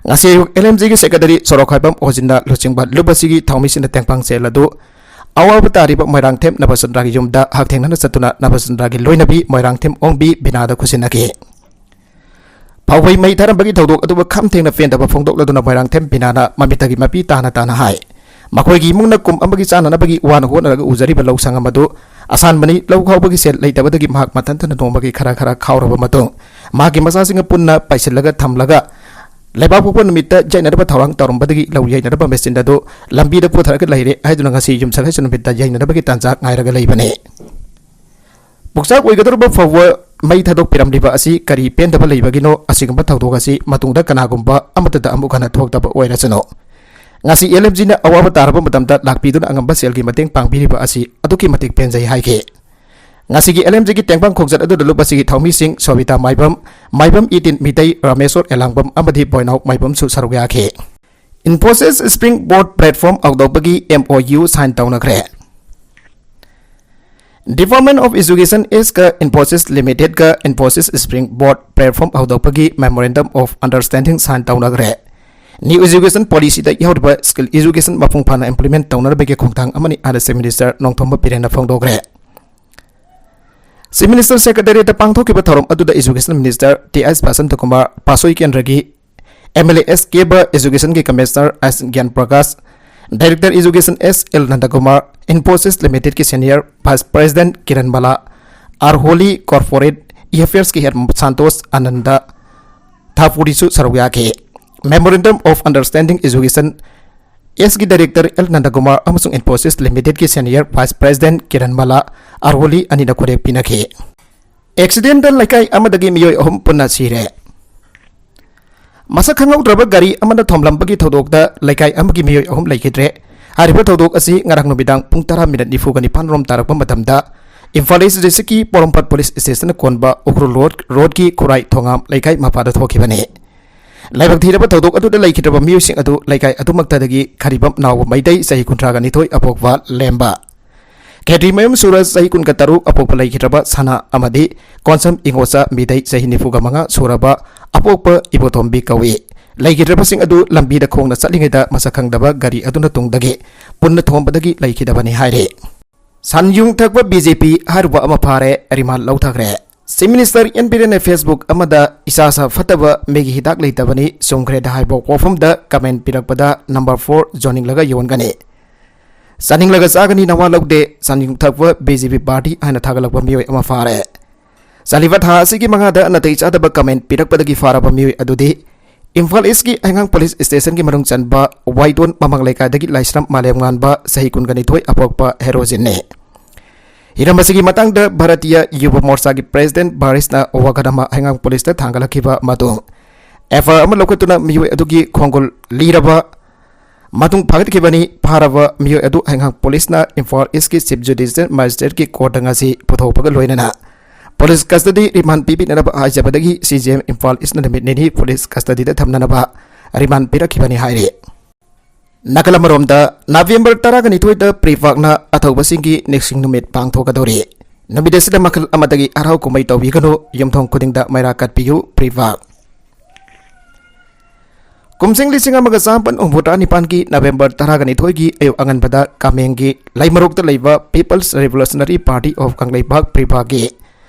ꯉꯁꯤ ꯑꯌꯨꯛ ꯑꯦꯜ ꯑꯦꯝ ꯖꯤꯒꯤ ꯁꯦꯀ꯭ꯔꯦꯇꯔꯤ ꯁꯣꯔꯣꯛꯈꯥꯏꯕꯝ ꯑꯣꯖꯤꯟꯅ ꯂꯨꯆꯤꯡꯕ ꯂꯨꯞ ꯑꯁꯤꯒꯤ ꯊꯧꯃꯤꯁꯤꯡꯅ ꯇꯦꯡꯄꯥꯡ ꯁꯦꯜ ꯑꯗꯨ ꯑꯋꯥꯕ ꯇꯥꯔꯤꯕ ꯃꯣꯏꯔꯥꯡꯊꯦꯝ ꯅꯕꯆꯟꯗ꯭ꯔꯒꯤ ꯌꯨꯝꯗ ꯍꯛꯊꯦꯡꯅꯅ ꯆꯠꯇꯨꯅ ꯅꯕꯆꯟꯗ꯭ꯔꯒꯤ ꯂꯣꯏꯅꯕꯤ ꯃꯣꯏꯔꯥꯡꯊꯦꯝ ꯑꯣꯡꯕꯤ ꯕꯤꯅꯥꯗ ꯈꯨꯠꯁꯤꯟꯅꯈꯤ꯫ ꯐꯧꯕꯩ ꯃꯩ ꯊꯥꯔꯝꯕꯒꯤ ꯊꯧꯗꯣꯛ ꯑꯗꯨꯕꯨ ꯈꯝ ꯊꯦꯡꯅ ꯄꯦꯟꯗꯕ ꯐꯣꯡꯗꯣꯛꯂꯗꯨꯅ ꯃꯣꯏꯔꯥꯡꯊꯦꯝ ꯕꯤꯅꯥꯅ ꯃꯃꯤꯠꯇꯒꯤ ꯃꯄꯤ ꯇꯥꯅ ꯇꯥꯅ ꯍꯥꯏ, ꯃꯈꯣꯏꯒꯤ ꯏꯃꯨꯡꯅ ꯀꯨꯝ ꯑꯃꯒꯤ ꯆꯥꯅꯅꯕꯒꯤ ꯋꯥꯅ ꯍꯣꯠꯅꯔꯒ ꯎꯖꯔꯤꯕ ꯂꯧ ꯁꯪꯉꯝ ꯑꯗꯨ ꯑꯁꯥꯟꯕꯅꯤ꯫ ꯂꯧ ꯈꯥꯎꯕꯒꯤ ꯁꯦꯜ ꯂꯩꯇꯕꯗꯒꯤ ꯃꯍꯥꯛ ꯃꯊꯟꯇꯅ ꯅꯣꯡꯃꯒꯤ ꯈꯔ ꯈꯔ ꯈꯥꯎꯔꯕ ꯃꯇꯨꯡ ꯃꯍꯥꯛꯀꯤ ꯃꯆꯥꯁꯤꯡꯒ ꯄꯨꯟꯅ ꯄꯩꯁꯤꯜꯂꯒ ꯊꯝꯂꯒ ꯂꯩꯕꯥꯛꯄꯣꯛꯄ ꯅꯨꯃꯤꯠꯇ ꯌꯩꯅꯅꯕ ꯊꯧꯔꯥꯡ ꯇꯧꯔꯝꯕꯗꯒꯤ ꯂꯧ ꯌꯩꯅꯅꯕ ꯃꯦꯆꯤꯟ ꯑꯗꯨ ꯂꯝꯕꯤꯗ ꯄꯨꯊꯔꯒ ꯂꯩꯔꯦ ꯍꯥꯏꯗꯨꯅ ꯉꯁꯤ ꯌꯨꯝꯁꯀꯩꯁ ꯅꯨꯃꯤꯠꯇ ꯌꯩꯅꯅꯕꯒꯤ ꯇꯥꯟꯖꯥ ꯉꯥꯏꯔꯒ ꯂꯩꯕꯅꯤ꯫ ꯄꯨꯛꯆꯥꯛ ꯑꯣꯏꯒꯗꯧꯔꯕ ꯐꯥꯎꯕ ꯃꯩ ꯊꯥꯗꯣꯛꯄꯤꯔꯝꯂꯤꯕ ꯑꯁꯤ ꯀꯔꯤ ꯄꯦꯟꯗꯕ ꯂꯩꯕꯒꯤꯅꯣ? ꯑꯁꯤꯒꯨꯝꯕ ꯊꯧꯗꯣꯛ ꯑꯁꯤ ꯃꯇꯨꯡꯗ ꯀꯅꯥꯒꯨꯝꯕ ꯑꯃꯠꯇꯗ ꯑꯃꯨꯛ ꯍꯟꯅ ꯊꯣꯛꯇꯕ ꯑꯣꯏꯔꯁꯅꯨ꯫ ꯉꯁꯤ ꯑꯦꯜ ꯑꯦꯝ ꯖꯤꯅ ꯑꯋꯥꯕ ꯇꯥꯔꯕ ꯃꯇꯝꯗ ꯂꯥꯛꯄꯤꯗꯨꯅ ꯑꯉꯝꯕ ꯁꯦꯜꯒꯤ ꯃꯇꯦꯡ ꯄꯥꯡꯕꯤꯔꯤꯕ ꯑꯁꯤ ꯑꯗꯨꯛꯀꯤ ꯃꯇꯤꯛ ꯄꯦꯟꯖꯩ ꯍꯥꯏꯈꯤ꯫ ꯉꯁꯤꯒꯤ ꯑꯦꯜ ꯑꯦꯝ ꯖꯤꯒꯤ ꯇꯦꯡꯕꯥꯡ ꯈꯣꯡꯆꯠ ꯑꯗꯨꯗ ꯂꯨꯞ ꯑꯁꯤꯒꯤ ꯊꯧꯃꯤꯁꯤꯡ ꯁꯣꯕꯤꯇꯥ ꯃꯥꯏꯕꯝ, ꯃꯥꯏꯕꯝ ꯏꯇꯤꯟ ꯃꯤꯇꯩ, ꯔꯥꯃꯦꯁꯣꯔ ꯑꯦꯂꯥꯡꯕꯝ ꯑꯃꯗꯤ ꯕꯣꯏꯅꯥꯎ ꯃꯥꯏꯕꯝꯁꯨ ꯁꯔꯨꯛ ꯌꯥꯈꯤ꯫ Infosys Springboard Platform ꯍꯧꯗꯣꯛꯄꯒꯤ M O U sign ꯇꯧꯅꯈ꯭ꯔꯦ꯫ Department of Education East ꯀ Infosys Limited ꯀ Infosys Springboard Platform ꯍꯧꯗꯣꯛꯄꯒꯤ Memorandum of Understanding sign ꯇꯧꯅꯈ꯭ꯔꯦ꯫ New Education Policyꯗ ꯌꯥꯎꯔꯤꯕ skill education ꯃꯄꯨꯡ ꯐꯥꯅ implement ꯇꯧꯅꯅꯕꯒꯤ ꯈꯣꯡꯊꯥꯡ ꯑꯃꯅꯤ ꯍꯥꯏꯅ Chief Minister Nongthombam ꯕꯤꯔꯦꯟꯅ ꯐꯣꯡꯗꯣꯛꯈ꯭ꯔꯦ꯫ Chief Minister Secretariatꯇ ꯄꯥꯡꯊꯣꯛꯈꯤꯕ ꯊꯧꯔꯝ ꯑꯗꯨꯗ Education Minister T S Basanta Kumar, Patsoi ꯀꯦꯟꯗ꯭ꯔꯒꯤ M L A S Keba, Educationꯒꯤ Commissioner S Gyan Prakash, Director Education S L Nandakumar, Infosys Limitedꯀꯤ Senior Vice President Kiran Mala, Arholi Corporate Affairsꯀꯤ Head ꯁꯟꯇꯣꯁ ꯑꯅꯟꯗ ꯊꯥꯄꯨꯔꯤꯁꯨ ꯁꯔꯨꯛ ꯌꯥꯈꯤ꯫ Memorandum of Understanding Education ꯑꯦꯁꯀꯤ Director ꯑꯦꯜ ꯅꯟꯗꯀꯨꯃꯥꯔ ꯑꯃꯁꯨꯡ Infosys Limitedꯀꯤ Senior Vice President Kiran Mala, ꯑꯔꯍꯣꯂꯤ ꯑꯅꯤꯅ ꯈꯨꯗꯦꯞ ꯄꯤꯅꯈꯤ꯫ Accidentꯇ ꯂꯩꯀꯥꯏ ꯑꯃꯗꯒꯤ ꯃꯤꯑꯣꯏ ꯑꯍꯨꯝ ꯄꯨꯟꯅ ꯁꯤꯔꯦ꯫ ꯃꯁꯛ ꯈꯪꯍꯧꯗ꯭ꯔꯕ ꯒꯥꯔꯤ ꯑꯃꯅ ꯊꯣꯝꯂꯝꯕꯒꯤ ꯊꯧꯗꯣꯛꯇ ꯂꯩꯀꯥꯏ ꯑꯃꯒꯤ ꯃꯤꯑꯣꯏ ꯑꯍꯨꯝ ꯂꯩꯈꯤꯗ꯭ꯔꯦ꯫ ꯍꯥꯏꯔꯤꯕ ꯊꯧꯗꯣꯛ ꯑꯁꯤ ꯉꯔꯥꯡ ꯅꯨꯃꯤꯗꯥꯡ ꯄꯨꯡ ꯇꯔꯥ ꯃꯤꯅꯠ ꯅꯤꯐꯨꯒ ꯅꯤꯄꯥꯟ ꯔꯣꯝ ꯇꯥꯔꯛꯄ ꯃꯇꯝꯗ ꯏꯝꯐꯥꯜ ꯏꯁ ꯗꯤꯁꯇ꯭ꯔꯤꯛꯀꯤ ꯄꯣꯔꯣꯝꯄꯥꯠ ꯄꯨꯂꯤꯁ ꯁ꯭ꯇꯦꯁꯟꯅ ꯀꯣꯟꯕ ꯎꯈ꯭ꯔꯨꯜ ꯔꯣꯗ, ꯔꯣꯗꯀꯤ ꯈꯨꯔꯥꯏ ꯊꯣꯉꯥꯝ ꯂꯩꯀꯥꯏ ꯃꯄꯥꯗ ꯊꯣꯛꯈꯤꯕꯅꯤ꯫ ꯂꯥꯏꯕꯛ ꯊꯤꯔꯕ ꯊꯧꯗꯣꯛ ꯑꯗꯨꯗ ꯂꯩꯈꯤꯗ꯭ꯔꯕ ꯃꯤꯑꯣꯏꯁꯤꯡ ꯑꯗꯨ ꯂꯩꯀꯥꯏ ꯑꯗꯨꯃꯛꯇꯗꯒꯤ ꯈꯔꯤꯕꯝ ꯅꯥꯎꯕ ꯃꯩꯇꯩ, ꯆꯍꯤ ꯀꯨꯟꯊ꯭ꯔꯥꯒ ꯅꯤꯊꯣꯏ, ꯑꯄꯣꯛꯄ ꯂꯦꯝꯕ, ꯈꯦꯇ꯭ꯔꯤꯃꯌꯨꯝ ꯁꯨꯔꯖ, ꯆꯍꯤ ꯀꯨꯟꯒ ꯇꯔꯨꯛ, ꯑꯄꯣꯛꯄ ꯂꯩꯈꯤꯗ꯭ꯔꯕ ꯁꯅꯥ ꯑꯃꯗꯤ ꯀꯣꯟꯁꯝ ꯏꯉꯣꯆꯥ ꯃꯤꯇꯩ, ꯆꯍꯤ ꯅꯤꯐꯨꯒ ꯃꯉꯥ ꯁꯨꯔꯕ, ꯑꯄꯣꯛꯄ ꯏꯕꯣꯇꯣꯝꯕꯤ ꯀꯧꯏ꯫ ꯂꯩꯈꯤꯗ꯭ꯔꯕꯁꯤꯡ ꯑꯗꯨ ꯂꯝꯕꯤꯗ ꯈꯣꯡꯅ ꯆꯠꯂꯤꯉꯩꯗ ꯃꯁꯛ ꯈꯪꯗꯕ ꯒꯥꯔꯤ ꯑꯗꯨꯅ ꯇꯨꯡꯗꯒꯤ ꯄꯨꯟꯅ ꯊꯣꯝꯕꯗꯒꯤ ꯂꯩꯈꯤꯗꯕꯅꯤ ꯍꯥꯏꯔꯤ꯫ ꯁꯟ ꯌꯨꯡ ꯊꯛꯄ ꯕꯤ ꯖꯦ ꯄꯤ ꯍꯥꯏꯔꯨꯕ ꯑꯃ ꯐꯥꯔꯦ, ꯔꯤꯃꯥꯟ ꯂꯧꯊꯈ꯭ꯔꯦ꯫ Chief Minister ꯑꯦꯟ ꯕꯤꯔꯦꯟꯅ Facebook ꯑꯃꯗ ꯏꯁꯥ ꯁꯥ ꯐꯠꯇꯕ ꯃꯤꯒꯤ ꯍꯤꯗꯥꯛ ꯂꯩꯇꯕꯅꯤ, ꯆꯨꯝꯈ꯭ꯔꯦꯗ ꯍꯥꯏꯕ ꯋꯥꯐꯝꯗ comment ꯄꯤꯔꯛꯄꯗ number four ꯌꯣꯟꯅꯤꯡꯂꯒ ꯌꯣꯟꯒꯅꯤ, ꯆꯥꯅꯤꯡꯂꯒ ꯆꯥꯒꯅꯤ, ꯅꯋꯥ ꯂꯧꯗꯦ, ꯁꯟ ꯌꯨꯡ ꯊꯛꯄ ꯕꯤ ꯖꯦ ꯄꯤ party ꯍꯥꯏꯅ ꯊꯥꯒꯠꯂꯛꯄ ꯃꯤꯑꯣꯏ ꯑꯃ ꯐꯥꯔꯦ꯫ ꯆꯠꯂꯤꯕ ꯊꯥ ꯑꯁꯤꯒꯤ ꯃꯉꯥꯗ ꯅꯥꯇꯩ ꯆꯥꯗꯕ comment ꯄꯤꯔꯛꯄꯗꯒꯤ ꯐꯥꯔꯕ ꯃꯤꯑꯣꯏ ꯑꯗꯨꯗꯤ ꯏꯝꯐꯥꯜ ꯏꯁꯀꯤ ꯍꯩꯉꯥꯡ ꯄꯨꯂꯤꯁ ꯁ꯭ꯇꯦꯁꯟꯒꯤ ꯃꯅꯨꯡ ꯆꯟꯕ ꯋꯥꯏꯗꯣꯟ ꯃꯃꯥꯡ ꯂꯩꯀꯥꯏꯗꯒꯤ ꯂꯥꯏꯁ꯭ꯔꯝ ꯃꯥꯂꯦꯝꯉꯥꯟꯕ, ꯆꯍꯤ ꯀꯨꯟꯒ ꯅꯤꯊꯣꯏ, ꯑꯄꯣꯛꯄ ꯍꯦꯔꯣꯖꯤꯟꯅꯤ꯫ ꯍꯤꯔꯝ ꯑꯁꯤꯒꯤ ꯃꯇꯥꯡꯗ ꯚꯥꯔꯇꯤꯌ ꯌꯨꯕ ꯃꯣꯔꯆꯥꯒꯤ President ꯚꯥꯔꯤꯁꯅ ꯋꯥꯀꯠ ꯑꯃ ꯍꯩꯉꯥꯡ ꯄꯨꯂꯤꯁꯇ ꯊꯥꯡꯒꯠꯂꯛꯈꯤꯕ ꯃꯇꯨꯡ, ꯑꯦꯐ ꯑꯥꯏ ꯑꯥꯔ ꯑꯃ ꯂꯧꯈꯠꯇꯨꯅ ꯃꯤꯑꯣꯏ ꯑꯗꯨꯒꯤ ꯈꯣꯡꯒꯨꯜ ꯂꯤꯔꯕ ꯃꯇꯨꯡ ꯐꯥꯒꯠꯈꯤꯕꯅꯤ꯫ ꯐꯥꯔꯕ ꯃꯤꯑꯣꯏ ꯑꯗꯨ ꯍꯩꯉꯥꯡ ꯄꯨꯂꯤꯁꯅ ꯏꯝꯐꯥꯜ ꯏꯁꯀꯤ Chief Judicial Magistrateꯀꯤ courtꯇ ꯉꯁꯤ ꯄꯨꯊꯣꯛꯄꯒ ꯂꯣꯏꯅꯅ police custody remand ꯄꯤꯕꯤꯅꯅꯕ ꯍꯥꯏꯖꯕꯗꯒꯤ C G M Imphal ꯏꯁꯅ ꯅꯨꯃꯤꯠ ꯅꯤꯅꯤ police custodyꯗ ꯊꯝꯅꯅꯕ remand ꯄꯤꯔꯛꯈꯤꯕꯅꯤ ꯍꯥꯏꯔꯤ꯫ ꯅꯥꯀꯜ ꯑꯃꯔꯣꯝꯗ, ꯅꯕꯦꯝꯕꯔ ꯇꯔꯥꯒ ꯅꯤꯊꯣꯏꯗ ꯄ꯭ꯔꯤꯄꯥꯛꯅ ꯑꯊꯧꯕꯁꯤꯡꯒꯤ ꯅꯤꯡꯁꯤꯡ ꯅꯨꯃꯤꯠ ꯄꯥꯡꯊꯣꯛꯀꯗꯧꯔꯤ꯫ ꯅꯨꯃꯤꯠ ꯑꯁꯤꯗ ꯃꯈꯜ ꯑꯃꯗꯒꯤ ꯍꯔꯥꯎ ꯀꯨꯝꯍꯩ ꯇꯧꯕꯤꯒꯅꯨ, ꯌꯨꯝꯊꯣꯡ ꯈꯨꯗꯤꯡꯗ ꯃꯩꯔꯥ ꯀꯠꯄꯤꯌꯨ, ꯄ꯭ꯔꯤꯄꯥꯛ꯫ ꯀꯨꯝꯖꯤꯡ ꯂꯤꯁꯤꯡ ꯑꯃꯒ ꯆꯥꯃꯥꯄꯟ ꯍꯨꯝꯐꯨꯇꯔꯥ ꯅꯤꯄꯥꯟꯒꯤ ꯅꯕꯦꯝꯕꯔ ꯇꯔꯥꯒ ꯅꯤꯊꯣꯏꯒꯤ ꯑꯌꯨꯛ ꯑꯉꯟꯕꯗ ꯀꯥꯃꯦꯡꯒꯤ ꯂꯩꯃꯔꯣꯛꯇ ꯂꯩꯕ People's Revolutionary Party of Kangleipak, ꯄ꯭ꯔꯤꯄꯥꯒꯤ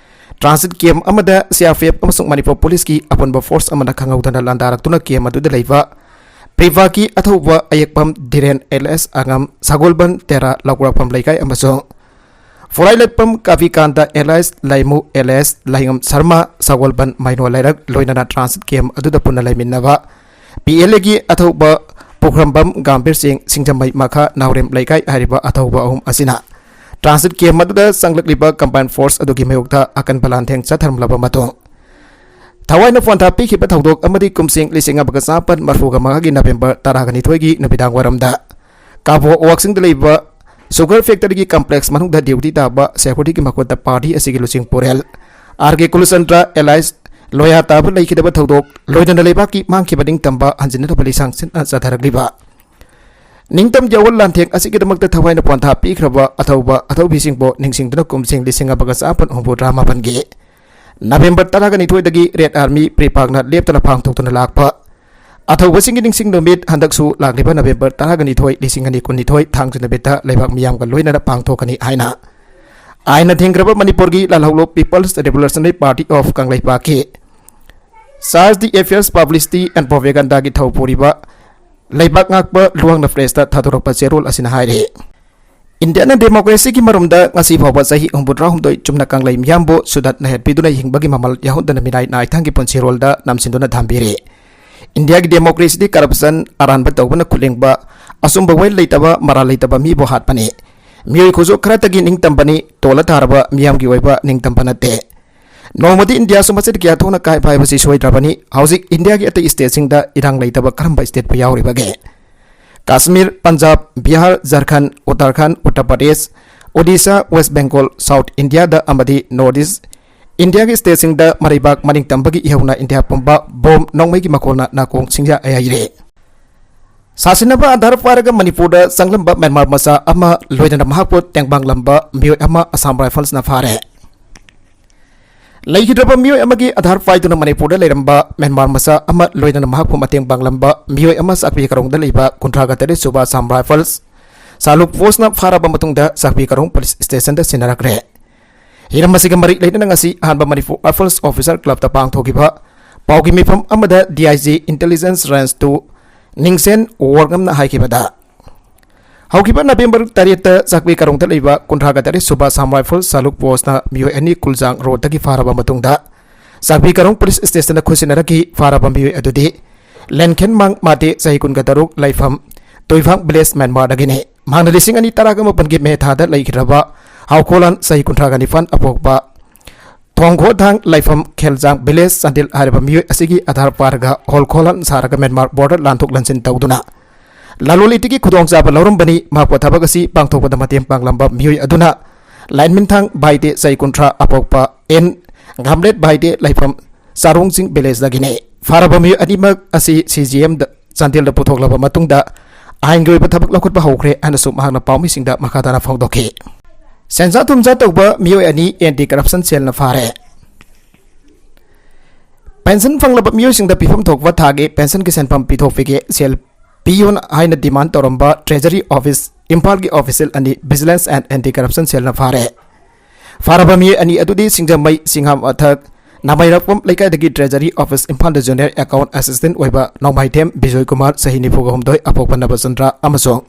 transit camp ꯑꯃꯗ C R P F ꯑꯃꯁꯨꯡ ꯃꯅꯤꯄꯨꯔ ꯄꯨꯂꯤꯁꯀꯤ ꯑꯄꯨꯟꯕ force ꯑꯃꯅ ꯈꯪꯍꯧꯗꯅ ꯂꯥꯟꯗꯥꯔꯛꯇꯨꯅ camp ꯑꯗꯨꯗ ꯂꯩꯕ ꯄ꯭ꯔꯤꯄꯥꯒꯤ ꯑꯊꯧꯕ ꯑꯌꯦꯛꯄꯝ ꯙꯤꯔꯦꯟ alias ꯑꯉꯝ ꯁꯒꯣꯜꯕꯟ ꯇꯦꯔꯥ ꯂꯧꯀꯨꯔꯥꯛꯄꯝ ꯂꯩꯀꯥꯏ ꯑꯃꯁꯨꯡ ꯐꯣꯔꯥꯏꯂꯦꯛꯄꯝ ꯀꯥꯕꯤꯀꯥꯟꯇ alias ꯂꯩꯃꯨ alias ꯂꯩꯉꯝ ꯁꯔꯃ ꯁꯒꯣꯜꯕꯟ ꯃꯩꯅꯣ ꯂꯩꯔꯛ ꯂꯣꯏꯅꯅ transit camp ꯑꯗꯨꯗ ꯄꯨꯟꯅ ꯂꯩꯃꯤꯟꯅꯕ P L Aꯒꯤ ꯑꯊꯧꯕ ꯄꯨꯈ꯭ꯔꯝꯕꯝ ꯒꯝꯚꯤꯔ ꯁꯤꯡ, ꯁꯤꯡꯖꯃꯩ ꯃꯈꯥ ꯅꯥꯎꯔꯦꯝ ꯂꯩꯀꯥꯏ ꯍꯥꯏꯔꯤꯕ ꯑꯊꯧꯕ ꯑꯍꯨꯝ ꯑꯁꯤꯅ transit camp ꯑꯗꯨꯗ ꯆꯪꯂꯛꯂꯤꯕ combined force ꯑꯗꯨꯒꯤ ꯃꯥꯌꯣꯛꯇ ꯑꯀꯟꯕ ꯂꯥꯟꯊꯦꯡ ꯆꯠꯊꯔꯝꯂꯕ ꯃꯇꯨꯡ ꯊꯋꯥꯏꯅ ꯄꯣꯟꯊꯥ ꯄꯤꯈꯤꯕ ꯊꯧꯗꯣꯛ ꯑꯃꯗꯤ ꯀꯨꯝꯁꯤꯡ ꯂꯤꯁꯤꯡ ꯑꯃꯒ ꯆꯥꯃꯥꯄꯟ ꯃꯔꯤꯐꯨꯒ ꯃꯉꯥꯒꯤ ꯅꯕꯦꯝꯕꯔ ꯇꯔꯥꯒ ꯅꯤꯊꯣꯏꯒꯤ ꯅꯨꯃꯤꯗꯥꯡ ꯋꯥꯏꯔꯝꯗ ꯀꯥꯕꯣꯛ ꯋꯥꯛꯆꯤꯡꯗ ꯂꯩꯕ sugar factoryꯒꯤ complex ꯃꯅꯨꯡꯗ duty ꯇꯥꯕ securityꯒꯤ ꯃꯈꯨꯠꯇ party ꯑꯁꯤꯒꯤ ꯂꯨꯆꯤꯡ ꯄꯨꯔꯦꯜ R K ꯀꯨꯂꯆꯟꯗ꯭ꯔ alias ꯂꯣꯌꯥ ꯇꯥꯕ ꯂꯩꯈꯤꯗꯕ ꯊꯧꯗꯣꯛ ꯂꯣꯏꯅꯅ ꯂꯩꯕꯥꯛꯀꯤ ꯃꯥꯡꯈꯤꯕ ꯅꯤꯡꯇꯝꯕ ꯍꯟꯖꯤꯟꯅꯅꯕ ꯂꯤꯁꯥꯡ ꯁꯤꯠꯅ ꯆꯠꯊꯔꯛꯂꯤꯕ ꯅꯤꯡꯇꯝ ꯌꯥꯑꯣꯜ ꯂꯥꯟꯊꯦꯡ ꯑꯁꯤꯒꯤꯗꯃꯛꯇ ꯊꯋꯥꯏꯅ ꯄꯣꯟꯊꯥ ꯄꯤꯈ꯭ꯔꯕ ꯑꯊꯧꯕ ꯑꯊꯧꯕꯤꯁꯤꯡꯕꯨ ꯅꯤꯡꯁꯤꯡꯗꯨꯅ ꯀꯨꯝꯁꯤꯡ ꯂꯤꯁꯤꯡ ꯑꯃꯒ ꯆꯥꯃꯥꯄꯟ ꯍꯨꯝꯐꯨꯇꯔꯥ ꯃꯥꯄꯟꯒꯤ ꯅꯕꯦꯝꯕꯔ ꯇꯔꯥꯒ ꯅꯤꯊꯣꯏꯗꯒꯤ Red Army ꯄ꯭ꯔꯤꯄꯥꯛꯅ ꯂꯦꯞꯇꯅ ꯄꯥꯡꯊꯣꯛꯇꯨꯅ ꯂꯥꯛꯄ ꯑꯊꯧꯕꯁꯤꯡꯒꯤ ꯅꯤꯡꯁꯤꯡ ꯅꯨꯃꯤꯠ ꯍꯟꯗꯛꯁꯨ ꯂꯥꯛꯂꯤꯕ ꯅꯕꯦꯝꯕꯔ ꯇꯔꯥꯒ ꯅꯤꯊꯣꯏ, ꯂꯤꯁꯤꯡ ꯑꯅꯤ ꯀꯨꯟꯅꯤꯊꯣꯏ, ꯊꯥꯡꯖ ꯅꯨꯃꯤꯠꯇ ꯂꯩꯕꯥꯛ ꯃꯤꯌꯥꯝꯒ ꯂꯣꯏꯅꯅ ꯄꯥꯡꯊꯣꯛꯀꯅꯤ ꯍꯥꯏꯅ ꯑꯥꯏꯟꯅ ꯊꯤꯡꯈ꯭ꯔꯕ ꯃꯅꯤꯄꯨꯔꯒꯤ ꯂꯥꯜꯍꯧꯂꯨꯞ People's Revolutionary Party of ꯀꯪꯂꯩꯄꯥꯛꯀꯤ Charge d'Affaires Publicity and Propagandaꯒꯤ ꯊꯧ ꯄꯨꯔꯤꯕ ꯂꯩꯕꯥꯛ ꯉꯥꯛꯄ ꯂꯨꯋꯥꯡꯅ pressꯇ ꯊꯥꯗꯣꯔꯛꯄ ꯆꯦꯔꯣꯜ ꯑꯁꯤꯅ ꯍꯥꯏꯔꯤ꯫ Indiaꯅ democracyꯒꯤ ꯃꯔꯨꯝꯗ ꯉꯁꯤ ꯐꯥꯎꯕ ꯆꯍꯤ ꯍꯨꯝꯐꯨꯇꯔꯥꯍꯨꯝꯗꯣꯏ ꯆꯨꯝꯅ ꯀꯪꯂꯩ ꯃꯤꯌꯥꯝꯕꯨ ꯁꯨꯗꯠ ꯅꯩꯍꯠꯄꯤꯗꯨꯅ ꯍꯤꯡꯕꯒꯤ ꯃꯃꯜ ꯌꯥꯎꯍꯟꯗꯅ ꯃꯤꯅꯥꯏ ꯅꯥꯏꯊꯪꯒꯤ ꯄꯨꯟꯁꯤꯔꯣꯜꯗ ꯅꯝꯁꯤꯟꯗꯨꯅ ꯊꯝꯕꯤꯔꯤ꯫ Indiaꯒꯤ democracyꯗꯤ corruption, ꯑꯔꯥꯟꯕ ꯇꯧꯕꯅ ꯈꯨꯠꯂꯤꯡꯕ, ꯑꯆꯨꯝꯕ ꯋꯥꯌꯦꯜ ꯂꯩꯇꯕ, ꯃꯔꯥꯜ ꯂꯩꯇꯕ ꯃꯤꯕꯨ ꯍꯥꯠꯄꯅꯤ꯫ ꯃꯤꯑꯣꯏ ꯈꯨꯖꯣꯛ ꯈꯔꯇꯒꯤ ꯅꯤꯡꯇꯝꯕꯅꯤ, ꯇꯣꯜꯂ ꯊꯥꯔꯕ ꯃꯤꯌꯥꯝꯒꯤ ꯑꯣꯏꯕ ꯅꯤꯡꯇꯝꯕ ꯅꯠꯇꯦ꯫ ꯅꯣꯡꯃꯗꯤ ꯏꯟꯗꯤꯌꯥꯁꯨ ꯃꯆꯦꯠ ꯀꯌꯥ ꯊꯣꯛꯅ ꯀꯥꯏꯕ ꯍꯥꯏꯕꯁꯤ ꯁꯣꯏꯗ꯭ꯔꯕꯅꯤ꯫ ꯍꯧꯖꯤꯛ ꯏꯟꯗꯤꯌꯥꯒꯤ ꯑꯇꯩ stateꯁꯤꯡꯗ ꯏꯔꯥꯡ ꯂꯩꯇꯕ ꯀꯔꯝꯕ stateꯄꯨ ꯌꯥꯎꯔꯤꯕꯒꯦ? ꯀꯥꯁꯃꯤꯔ, ꯄꯟꯖꯥꯕ, ꯕꯤꯍꯥꯔ, ꯖꯔꯈꯟꯗ, ꯎꯠꯇꯔꯈꯟꯗ, ꯎꯠꯇꯔ ꯄ꯭ꯔꯗꯦꯁ, ꯑꯣꯗꯤꯁꯥ, ꯋꯦꯁ ꯕꯦꯡꯒꯣꯜ, South Indiaꯗ ꯑꯃꯗꯤ North East ꯏꯟꯗꯤꯌꯥꯒꯤ stateꯁꯤꯡꯗ ꯃꯔꯩꯕꯥꯛ ꯃꯅꯤꯡ ꯇꯝꯕꯒꯤ ꯏꯍꯧꯅ ꯏꯟꯗꯤꯌꯥ ꯄꯨꯝꯕ ꯕꯣꯝ ꯅꯣꯡꯃꯩꯒꯤ ꯃꯈꯣꯜꯅ ꯅꯥꯀꯣꯡ ꯁꯤꯡꯌꯥ ꯌꯩꯔꯦ꯫ ꯁꯥꯁꯤꯟꯅꯕ ꯑꯙꯥꯔ ꯄꯥꯏꯔꯒ ꯃꯅꯤꯄꯨꯔꯗ ꯆꯪꯂꯝꯕ ꯃ꯭ꯌꯥꯟꯃꯥꯔ ꯃꯆꯥ ꯑꯃ ꯂꯣꯏꯅꯅ ꯃꯍꯥꯛꯄꯨ ꯇꯦꯡꯕꯥꯡꯂꯝꯕ ꯃꯤꯑꯣꯏ ꯑꯃ ꯑꯁꯥꯝ ꯔꯥꯏꯐꯜꯁꯅ ꯐꯥꯔꯦ꯫ ꯂꯩꯈꯤꯗ꯭ꯔꯕ ꯃꯤꯑꯣꯏ ꯑꯃꯒꯤ ꯑꯥꯙꯥꯔ ꯄꯥꯏꯗꯨꯅ ꯃꯅꯤꯄꯨꯔꯗ ꯂꯩꯔꯝꯕ ꯃ꯭ꯌꯥꯟꯃꯥꯔ ꯃꯆꯥ ꯑꯃ ꯂꯣꯏꯅꯅ ꯃꯍꯥꯛꯄꯨ ꯃꯇꯦꯡ ꯄꯥꯡꯂꯝꯕ ꯃꯤꯑꯣꯏ ꯑꯃ ꯆꯥꯛꯄꯤ ꯀꯥꯔꯣꯡꯗ ꯂꯩꯕ ꯀꯨꯟꯊ꯭ꯔꯥꯒ ꯇꯔꯦꯠ ꯁꯨꯕ ꯑꯁꯥꯝ ꯔꯥꯏꯐꯜꯁ ꯁꯥꯂꯨꯛ ꯐꯣꯔꯁꯅ ꯐꯥꯔꯕ ꯃꯇꯨꯡꯗ ꯆꯥꯛꯄꯤ ꯀꯥꯔꯣꯡ ꯄꯨꯂꯤꯁ ꯁ꯭ꯇꯦꯁꯟꯗ ꯁꯤꯟꯅꯔꯛꯈ꯭ꯔꯦ꯫ ꯍꯤꯔꯝ ꯑꯁꯤꯒ ꯃꯔꯤ ꯂꯩꯅꯅ ꯉꯁꯤ ꯑꯍꯥꯟꯕ ꯃꯅꯤꯄꯨꯔ ꯔꯥꯏꯐꯜꯁ ꯑꯣꯐꯤꯁꯥꯔ ꯀ꯭ꯂꯕꯇ ꯄꯥꯡꯊꯣꯛꯈꯤꯕ ꯄꯥꯎꯒꯤ ꯃꯤꯐꯝ ꯑꯃꯗ D I G intelligence range ꯇꯨ ꯅꯤꯡꯁꯦꯟ ꯋꯥꯔꯉꯝꯅ ꯍꯥꯏꯈꯤꯕꯗ, ꯍꯧꯈꯤꯕ ꯅꯕꯦꯝꯕꯔ ꯇꯔꯦꯠꯇ ꯆꯥꯛꯄꯤ ꯀꯥꯔꯣꯡꯗ ꯂꯩꯕ ꯀꯨꯟꯊ꯭ꯔꯥꯒ ꯇꯔꯦꯠ ꯁꯨꯕ ꯑꯁꯥꯝ ꯔꯥꯏꯐꯜꯁ ꯁꯥꯂꯨꯛ ꯐꯣꯔꯁꯅ ꯃꯤꯑꯣꯏ ꯑꯅꯤ ꯀꯨꯜꯖꯥꯡ ꯔꯣꯗꯇꯒꯤ ꯐꯥꯔꯕ ꯃꯇꯨꯡꯗ, ꯆꯥꯛꯄꯤ ꯀꯥꯔꯣꯡ ꯄꯨꯂꯤꯁ ꯁ꯭ꯇꯦꯁꯟꯗ ꯈꯨꯠꯁꯤꯟꯅꯔꯛꯈꯤ꯫ ꯐꯥꯔꯕ ꯃꯤꯑꯣꯏ ꯑꯗꯨꯗꯤ ꯂꯦꯟꯈꯦꯟ ꯃꯥꯡ ꯃꯥꯇꯦ, ꯆꯍꯤ ꯀꯨꯟꯒ ꯇꯔꯨꯛ, ꯂꯩꯐꯝ ꯇꯣꯏꯐꯥꯡ ꯚꯤꯂꯦꯖ, ꯃ꯭ꯌꯥꯟꯃꯥꯔꯗꯒꯤꯅꯤ꯫ ꯃꯍꯥꯛꯅ ꯂꯤꯁꯤꯡ ꯑꯅꯤ ꯇꯔꯥꯒ ꯃꯥꯄꯟꯒꯤ ꯃꯦ ꯊꯥꯗ ꯂꯩꯈꯤꯗ꯭ꯔꯕ ꯍꯥꯎꯈꯣꯂꯥꯟ, ꯆꯍꯤ ꯀꯨꯟꯊ꯭ꯔꯥꯒ ꯅꯤꯄꯥꯟ, ꯑꯄꯣꯛꯄ ꯊꯣꯡꯈꯣꯊꯥꯡ ꯂꯩꯐꯝ ꯈꯦꯜꯖꯥꯡ ꯚꯤꯂꯦꯖ, ꯆꯥꯟꯗꯦꯜ ꯍꯥꯏꯔꯤꯕ ꯃꯤꯑꯣꯏ ꯑꯁꯤꯒꯤ ꯑꯥꯙꯥꯔ ꯄꯥꯏꯔꯒ ꯍꯣꯜꯈꯣꯂꯥꯟ ꯁꯥꯔꯒ ꯃ꯭ꯌꯥꯟꯃꯥꯔ ꯕꯣꯔꯗꯔ ꯂꯥꯟꯊꯣꯛ ꯂꯥꯟꯁꯤꯟ ꯇꯧꯗꯨꯅ ꯂꯂꯣꯟ ꯏꯇꯤꯛꯀꯤ ꯈꯨꯗꯣꯡꯆꯥꯕ ꯂꯧꯔꯝꯕꯅꯤ꯫ ꯃꯍꯥꯛꯄꯨ ꯊꯕꯛ ꯑꯁꯤ ꯄꯥꯡꯊꯣꯛꯄꯗ ꯃꯇꯦꯡ ꯄꯥꯡꯂꯝꯕ ꯃꯤꯑꯣꯏ ꯑꯗꯨꯅ ꯂꯥꯏꯟꯃꯤꯟꯊꯥꯡ ꯚꯥꯏꯇꯦ, ꯆꯍꯤ ꯀꯨꯟꯊ꯭ꯔꯥ, ꯑꯄꯣꯛꯄ ꯑꯦꯟ ꯒꯥꯝꯂꯦꯠ ꯚꯥꯏꯇꯦ, ꯂꯩꯐꯝ ꯆꯥꯔꯣꯡ ꯆꯤꯡ ꯚꯤꯂꯦꯖꯇꯒꯤꯅꯤ꯫ ꯐꯥꯔꯕ ꯃꯤꯑꯣꯏ ꯑꯅꯤꯃꯛ ꯑꯁꯤ ꯁꯤ ꯖꯤ ꯑꯦꯝꯗ ꯆꯥꯟꯗꯦꯜꯗ ꯄꯨꯊꯣꯛꯂꯕ ꯃꯇꯨꯡꯗ ꯑꯥꯏꯟꯒꯤ ꯑꯣꯏꯕ ꯊꯕꯛ ꯂꯧꯈꯠꯄ ꯍꯧꯈ꯭ꯔꯦ ꯍꯥꯏꯅꯁꯨ ꯃꯍꯥꯛꯅ ꯄꯥꯎꯃꯤꯁꯤꯡꯗ ꯃꯈꯥ ꯇꯥꯅ ꯐꯣꯡꯗꯣꯛꯈꯤ꯫ ꯁꯦꯟꯖꯥ ꯊꯨꯝꯖꯥ ꯇꯧꯕ ꯃꯤꯑꯣꯏ ꯑꯅꯤ ꯑꯦꯟꯇꯤ ꯀꯔꯞꯁꯟ ꯁꯦꯜꯅ ꯐꯥꯔꯦ꯫ ꯄꯦꯟꯁꯟ ꯐꯪꯂꯕ ꯃꯤꯑꯣꯏꯁꯤꯡꯗ ꯄꯤꯐꯝ ꯊꯣꯛꯄ ꯊꯥꯒꯤ ꯄꯦꯟꯁꯟꯒꯤ ꯁꯦꯟꯐꯝ ꯄꯤꯊꯣꯛꯄꯤꯒꯦ, ꯁꯦꯜ ꯄꯤꯌꯣꯅ ꯍꯥꯏꯅ ꯗꯤꯃꯥꯟ ꯇꯧꯔꯝꯕ ꯇ꯭ꯔꯦꯖꯔꯤ ꯑꯣꯐꯤꯁ ꯏꯝꯐꯥꯜꯒꯤ ꯑꯣꯐꯤꯁꯤꯌꯦꯜ ꯑꯅꯤ ꯚꯤꯖꯤꯂꯦꯟꯁ ꯑꯦꯟ ꯑꯦꯟꯇꯤ ꯀꯔꯞꯁꯟ ꯁꯦꯜꯅ ꯐꯥꯔꯦ꯫ ꯐꯥꯔꯕ ꯃꯤꯑꯣꯏ ꯑꯅꯤ ꯑꯗꯨꯗꯤ ꯁꯤꯡꯖꯃꯩ ꯁꯤꯡꯍꯥ ꯃꯊꯛ ꯅꯥꯃꯩꯔꯛꯄꯝ ꯂꯩꯀꯥꯏꯗꯒꯤ ꯇ꯭ꯔꯦꯖꯔꯤ ꯑꯣꯐꯤꯁ ꯏꯝꯐꯥꯜꯗ ꯖꯨꯅꯤꯌꯔ ꯑꯦꯀꯥꯎꯟ ꯑꯦꯁꯤꯁꯇꯦꯟꯠ ꯑꯣꯏꯕ ꯅꯣꯡꯃꯥꯏꯊꯦꯝ ꯕꯤꯖꯣꯏ ꯀꯨꯃꯥꯔ, ꯆꯍꯤ ꯅꯤꯐꯨꯒ ꯍꯨꯝꯗꯣꯏ, ꯑꯄꯣꯛꯄ ꯅꯕꯆꯟꯗ꯭ꯔ, ꯑꯃꯁꯨꯡ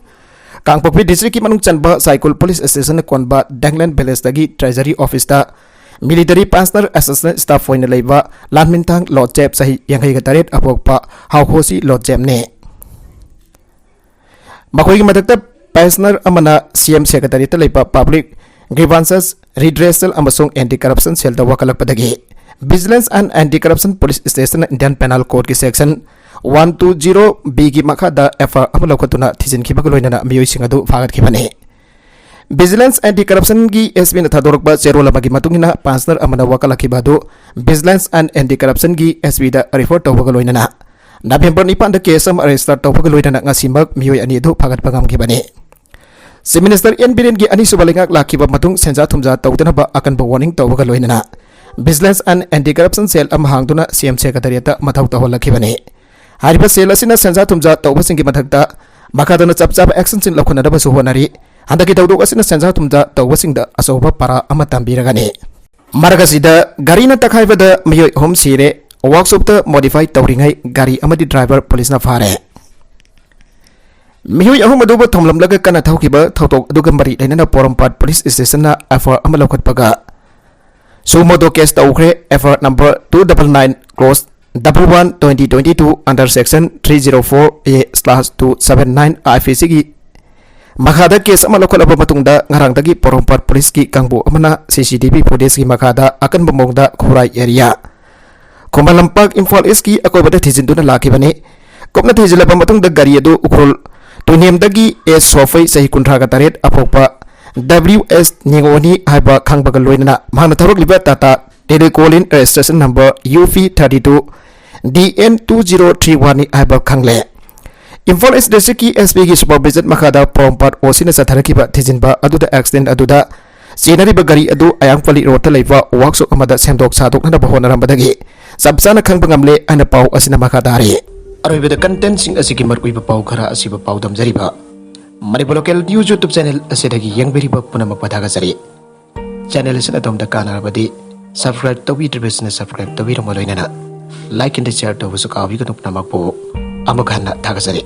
ꯀꯥꯡꯄꯣꯛꯄꯤ ꯗꯤꯁꯇ꯭ꯔꯤꯛꯀꯤ ꯃꯅꯨꯡ ꯆꯟꯕ ꯁꯥꯏꯀꯨꯜ ꯄꯨꯂꯤꯁ ꯁ꯭ꯇꯦꯁꯟꯅ ꯀꯣꯟꯕ ꯗꯦꯡꯂꯦꯟ ꯚꯤꯂꯦꯖꯇꯒꯤ ꯇ꯭ꯔꯦꯖꯔꯤ ꯑꯣꯐꯤꯁꯇ ꯃꯤꯂꯤꯇꯔꯤ ꯄꯦꯟꯁꯅꯔ ꯑꯦꯁꯤꯁꯇꯦꯟꯠ ꯁ꯭ꯇꯥꯐ ꯑꯣꯏꯅ ꯂꯩꯕ ꯂꯥꯟꯃꯤꯟꯊꯥꯡ ꯂꯣꯠꯆꯦꯞ, ꯆꯍꯤ ꯌꯥꯡꯈꯩꯒ ꯇꯔꯦꯠ, ꯑꯄꯣꯛꯄ ꯍꯥꯎꯈꯣꯁꯤ ꯂꯣꯠꯆꯦꯞꯅꯤ꯫ ꯃꯈꯣꯏꯒꯤ ꯃꯊꯛꯇ ꯄꯦꯟꯁꯅꯔ ꯑꯃꯅ ꯁꯤ ꯑꯦꯝ ꯁꯦꯀ꯭ꯔꯦꯇꯔꯤꯌꯦꯠꯇ ꯂꯩꯕ ꯄꯕ꯭ꯂꯤꯛ ꯒ꯭ꯔꯤꯚꯥꯟꯁꯦꯁ ꯔꯤꯗ꯭ꯔꯦꯁꯦꯜ ꯑꯃꯁꯨꯡ ꯑꯦꯟꯇꯤ ꯀꯔꯞꯁꯟ ꯁꯦꯜꯗ ꯋꯥꯀꯠꯂꯛꯄꯗꯒꯤ vigilance and anti corruption police ꯁ꯭ꯇꯦꯁꯟꯅ ꯏꯟꯗꯤꯌꯟ ꯄꯦꯅꯥꯜ ꯀꯣꯗꯀꯤ ꯁꯦꯛꯁꯟ ꯋꯥꯟ ꯇꯨ ꯖꯤꯔꯣ ꯕꯤꯒꯤ ꯃꯈꯥꯗ ꯑꯦꯐ ꯑꯥꯏ ꯑꯥꯔ ꯑꯃ ꯂꯧꯈꯠꯇꯨꯅ ꯊꯤꯖꯤꯟꯈꯤꯕꯒ ꯂꯣꯏꯅꯅ ꯃꯤꯑꯣꯏꯁꯤꯡ ꯑꯗꯨ ꯐꯥꯒꯠꯈꯤꯕꯅꯤ꯫ ꯚꯤꯖꯤꯂꯦꯟꯁ ꯑꯦꯟꯇꯤ ꯀꯔꯞꯁꯟꯒꯤ ꯑꯦꯁ ꯄꯤꯅ ꯊꯥꯗꯣꯔꯛꯄ ꯆꯦꯔꯣꯜ ꯑꯃꯒꯤ ꯃꯇꯨꯡ ꯏꯟꯅ, ꯄꯦꯟꯁꯅꯔ ꯑꯃꯅ ꯋꯥꯀꯠꯂꯛꯈꯤꯕ ꯑꯗꯨ ꯚꯤꯖꯤꯂꯦꯟꯁ ꯑꯦꯟ ꯑꯦꯟꯇꯤ ꯀꯔꯞꯁꯟꯒꯤ ꯑꯦꯁ ꯄꯤꯗ ꯔꯤꯐꯔ ꯇꯧꯕꯒ ꯂꯣꯏꯅꯅ ꯅꯕꯦꯝꯕꯔ ꯅꯤꯄꯥꯟꯗ ꯀꯦꯁ ꯑꯃ ꯔꯦꯖꯤꯁꯇꯔ ꯇꯧꯕꯒ ꯂꯣꯏꯅꯅ ꯉꯁꯤꯃꯛ ꯃꯤꯑꯣꯏ ꯑꯅꯤ ꯑꯗꯨ ꯐꯥꯒꯠꯄ ꯉꯝꯈꯤꯕꯅꯤ꯫ ꯆꯤꯐ ꯃꯤꯅꯤꯁꯇꯔ ꯑꯦꯟ ꯕꯤꯔꯦꯟꯒꯤ ꯑꯅꯤꯁꯨꯕ ꯂꯩꯉꯥꯛ ꯂꯥꯛꯈꯤꯕ ꯃꯇꯨꯡ ꯁꯦꯟꯖꯥ ꯊꯨꯝꯖꯥ ꯇꯧꯗꯅꯕ ꯑꯀꯟꯕ ꯋꯥꯔꯅꯤꯡ ꯇꯧꯕꯒ ꯂꯣꯏꯅꯅ Vigilance and Anti-Corruption Cell ꯑꯃ ꯍꯥꯡꯗꯨꯅ ꯁꯤ ꯑꯦꯝ ꯁꯦꯀ꯭ꯔꯦꯇꯔꯤꯌꯦꯠꯇ ꯃꯊꯧ ꯇꯧꯍꯜꯂꯛꯈꯤꯕꯅꯤ꯫ ꯍꯥꯏꯔꯤꯕ ꯁꯦꯜ ꯑꯁꯤꯅ ꯁꯦꯟꯖꯥ ꯊꯨꯝꯖꯥ ꯇꯧꯕꯁꯤꯡꯒꯤ ꯃꯊꯛꯇ ꯃꯈꯥ ꯇꯥꯅ ꯆꯞ ꯆꯥꯕ ꯑꯦꯛꯁꯟꯁꯤꯡ ꯂꯧꯈꯠꯅꯅꯕꯁꯨ ꯍꯣꯠꯅꯔꯤ꯫ ꯍꯟꯗꯛꯀꯤ ꯊꯧꯗꯣꯛ ꯑꯁꯤꯅ ꯁꯦꯟꯖꯥ ꯊꯨꯝꯖꯥ ꯇꯧꯕꯁꯤꯡꯗ ꯑꯆꯧꯕ ꯄꯥꯔꯥ ꯑꯃ ꯇꯝꯕꯤꯔꯒꯅꯤ꯫ ꯃꯔꯛ ꯑꯁꯤꯗ ꯒꯥꯔꯤꯅ ꯇꯛꯈꯥꯏꯕꯗ ꯃꯤꯑꯣꯏ ꯑꯍꯨꯝ ꯁꯤꯔꯦ꯫ ꯋꯥꯔꯛꯁꯣꯞꯇ ꯃꯣꯗꯤꯐꯥꯏ ꯇꯧꯔꯤꯉꯩ ꯒꯥꯔꯤ ꯑꯃꯗꯤ ꯗ꯭ꯔꯥꯏꯚꯔ ꯄꯨꯂꯤꯁꯅ ꯐꯥꯔꯦ꯫ ꯃꯤꯑꯣꯏ ꯑꯍꯨꯝ ꯑꯗꯨꯕꯨ ꯊꯣꯝꯂꯝꯂꯒ ꯀꯟꯅ ꯊꯧꯈꯤꯕ ꯊꯧꯗꯣꯛ ꯑꯗꯨꯒ ꯃꯔꯤ ꯂꯩꯅꯅ ꯄꯣꯔꯣꯝꯄꯥꯠ ꯄꯨꯂꯤꯁ ꯁ꯭ꯇꯦꯁꯟꯅ ꯑꯦꯐ ꯑꯥꯏ ꯑꯥꯔ ꯑꯃ ꯂꯧꯈꯠꯄꯒ ꯁꯨꯃꯣꯗꯣ ꯀꯦꯁ ꯇꯧꯈ꯭ꯔꯦ꯫ F I R number two double nine cross double one twenty twenty two under section three zero four A slash two seven nine I P C ꯒꯤ ꯃꯈꯥꯗ ꯀꯦꯁ ꯑꯃ ꯂꯧꯈꯠꯂꯕ ꯃꯇꯨꯡꯗ ꯉꯔꯥꯡꯗꯒꯤ ꯄꯣꯔꯣꯝꯄꯥꯠ ꯄꯨꯂꯤꯁꯀꯤ ꯀꯥꯡꯕꯨ ꯑꯃꯅ ꯁꯤ ꯁꯤ ꯇꯤ ꯚꯤ ꯐꯨꯇꯦꯖꯀꯤ ꯃꯈꯥꯗ ꯑꯀꯟꯕ ꯃꯑꯣꯡꯗ ꯈꯨꯔꯥꯏ ꯑꯦꯔꯤꯌꯥ, ꯈꯨꯃꯟ ꯂꯝꯄꯥꯛ, ꯏꯝꯐꯥꯜ ꯏꯁꯀꯤ ꯑꯀꯣꯏꯕꯗ ꯊꯤꯖꯤꯟꯗꯨꯅ ꯂꯥꯛꯈꯤꯕꯅꯤ꯫ ꯀꯨꯞꯅ ꯊꯤꯖꯤꯜꯂꯕ ꯃꯇꯨꯡꯗ ꯒꯥꯔꯤ ꯑꯗꯨ ꯎꯈ꯭ꯔꯨꯜ ꯇꯨꯅꯦꯝꯗꯒꯤ ꯑꯦꯁ ꯁꯣꯐꯩ, ꯆꯍꯤ ꯀꯨꯟꯊ꯭ꯔꯥꯒ ꯇꯔꯦꯠ, ꯑꯄꯣꯛꯄ ꯗꯕ꯭ꯂꯤꯎ ꯑꯦꯁ ꯅꯤꯉꯣꯅꯤ ꯍꯥꯏꯕ ꯈꯪꯕꯒ ꯂꯣꯏꯅꯅ ꯃꯍꯥꯛꯅ ꯊꯧꯔꯛꯂꯤꯕ ꯇꯥꯇꯥ ꯇꯦꯂꯤꯀꯣꯂꯤꯟ ꯔꯦꯖꯤꯁꯇ꯭ꯔꯦꯁꯟ ꯅꯝꯕꯔ ꯌꯨ ꯄꯤ thirty two D N two zero three one ꯅꯤ ꯍꯥꯏꯕ ꯈꯪꯂꯦ꯫ ꯏꯝꯐꯥꯜ ꯏꯁ ꯗꯤꯁꯇ꯭ꯔꯤꯛꯀꯤ ꯑꯦꯁ ꯄꯤꯒꯤ ꯁꯨꯄꯔꯚꯤꯖꯟ ꯃꯈꯥꯗ ꯄꯣꯔꯣꯝꯄꯥꯠ ꯑꯣ ꯁꯤꯅ ꯆꯠꯊꯔꯛꯈꯤꯕ ꯊꯤꯖꯤꯟꯕ ꯑꯗꯨꯗ ꯑꯦꯛꯁꯤꯗꯦꯟ ꯑꯗꯨꯗ ꯆꯦꯟꯅꯔꯤꯕ ꯒꯥꯔꯤ ꯑꯗꯨ ꯑꯌꯥꯡꯄꯜꯂꯤ ꯔꯣꯗꯇ ꯂꯩꯕ ꯋꯥꯛꯁꯣꯞ ꯑꯃꯗ ꯁꯦꯝꯗꯣꯛ ꯁꯥꯗꯣꯛꯅꯅꯕ ꯍꯣꯠꯅꯔꯝꯕꯗꯒꯤ ꯆꯞ ꯆꯥꯅ ꯈꯪꯕ ꯉꯝꯂꯦ ꯍꯥꯏꯅ ꯄꯥꯎ ꯑꯁꯤꯅ ꯃꯈꯥ ꯇꯥꯔꯤ꯫ ꯑꯔꯣꯏꯕꯗ ꯀꯟꯇꯦꯟꯁꯤꯡ ꯑꯁꯤꯒꯤ ꯃꯔꯨꯑꯣꯏꯕ ꯄꯥꯎ ꯈꯔ ꯑꯁꯤꯕꯨ ꯄꯥꯎꯗꯝꯖꯔꯤꯕ Manipur local news YouTube channel ꯑꯁꯤꯗꯒꯤ ꯌꯦꯡꯕꯤꯔꯤꯕ ꯄꯨꯝꯅꯃꯛꯄꯨ ꯊꯥꯒꯠꯆꯔꯤ꯫ ꯆꯦꯅꯦꯜ ꯑꯁꯤꯅ ꯑꯗꯣꯝꯗ ꯀꯥꯟꯅꯔꯕꯗꯤ ꯁꯕꯁꯀ꯭ꯔꯥꯏꯕ ꯇꯧꯕꯤꯗ꯭ꯔꯤꯕꯁꯤꯅ ꯁꯕꯁꯀ꯭ꯔꯥꯏꯕ ꯇꯧꯕꯤꯔꯝꯕ ꯂꯣꯏꯅꯅ ꯂꯥꯏꯛ ꯑꯦꯟ ꯁꯤꯌꯥꯔ ꯇꯧꯕꯁꯨ ꯀꯥꯎꯕꯤꯒꯅꯨ꯫ ꯄꯨꯝꯅꯃꯛꯄꯨ ꯑꯃꯨꯛ ꯍꯟꯅ ꯊꯥꯒꯠꯆꯔꯤ꯫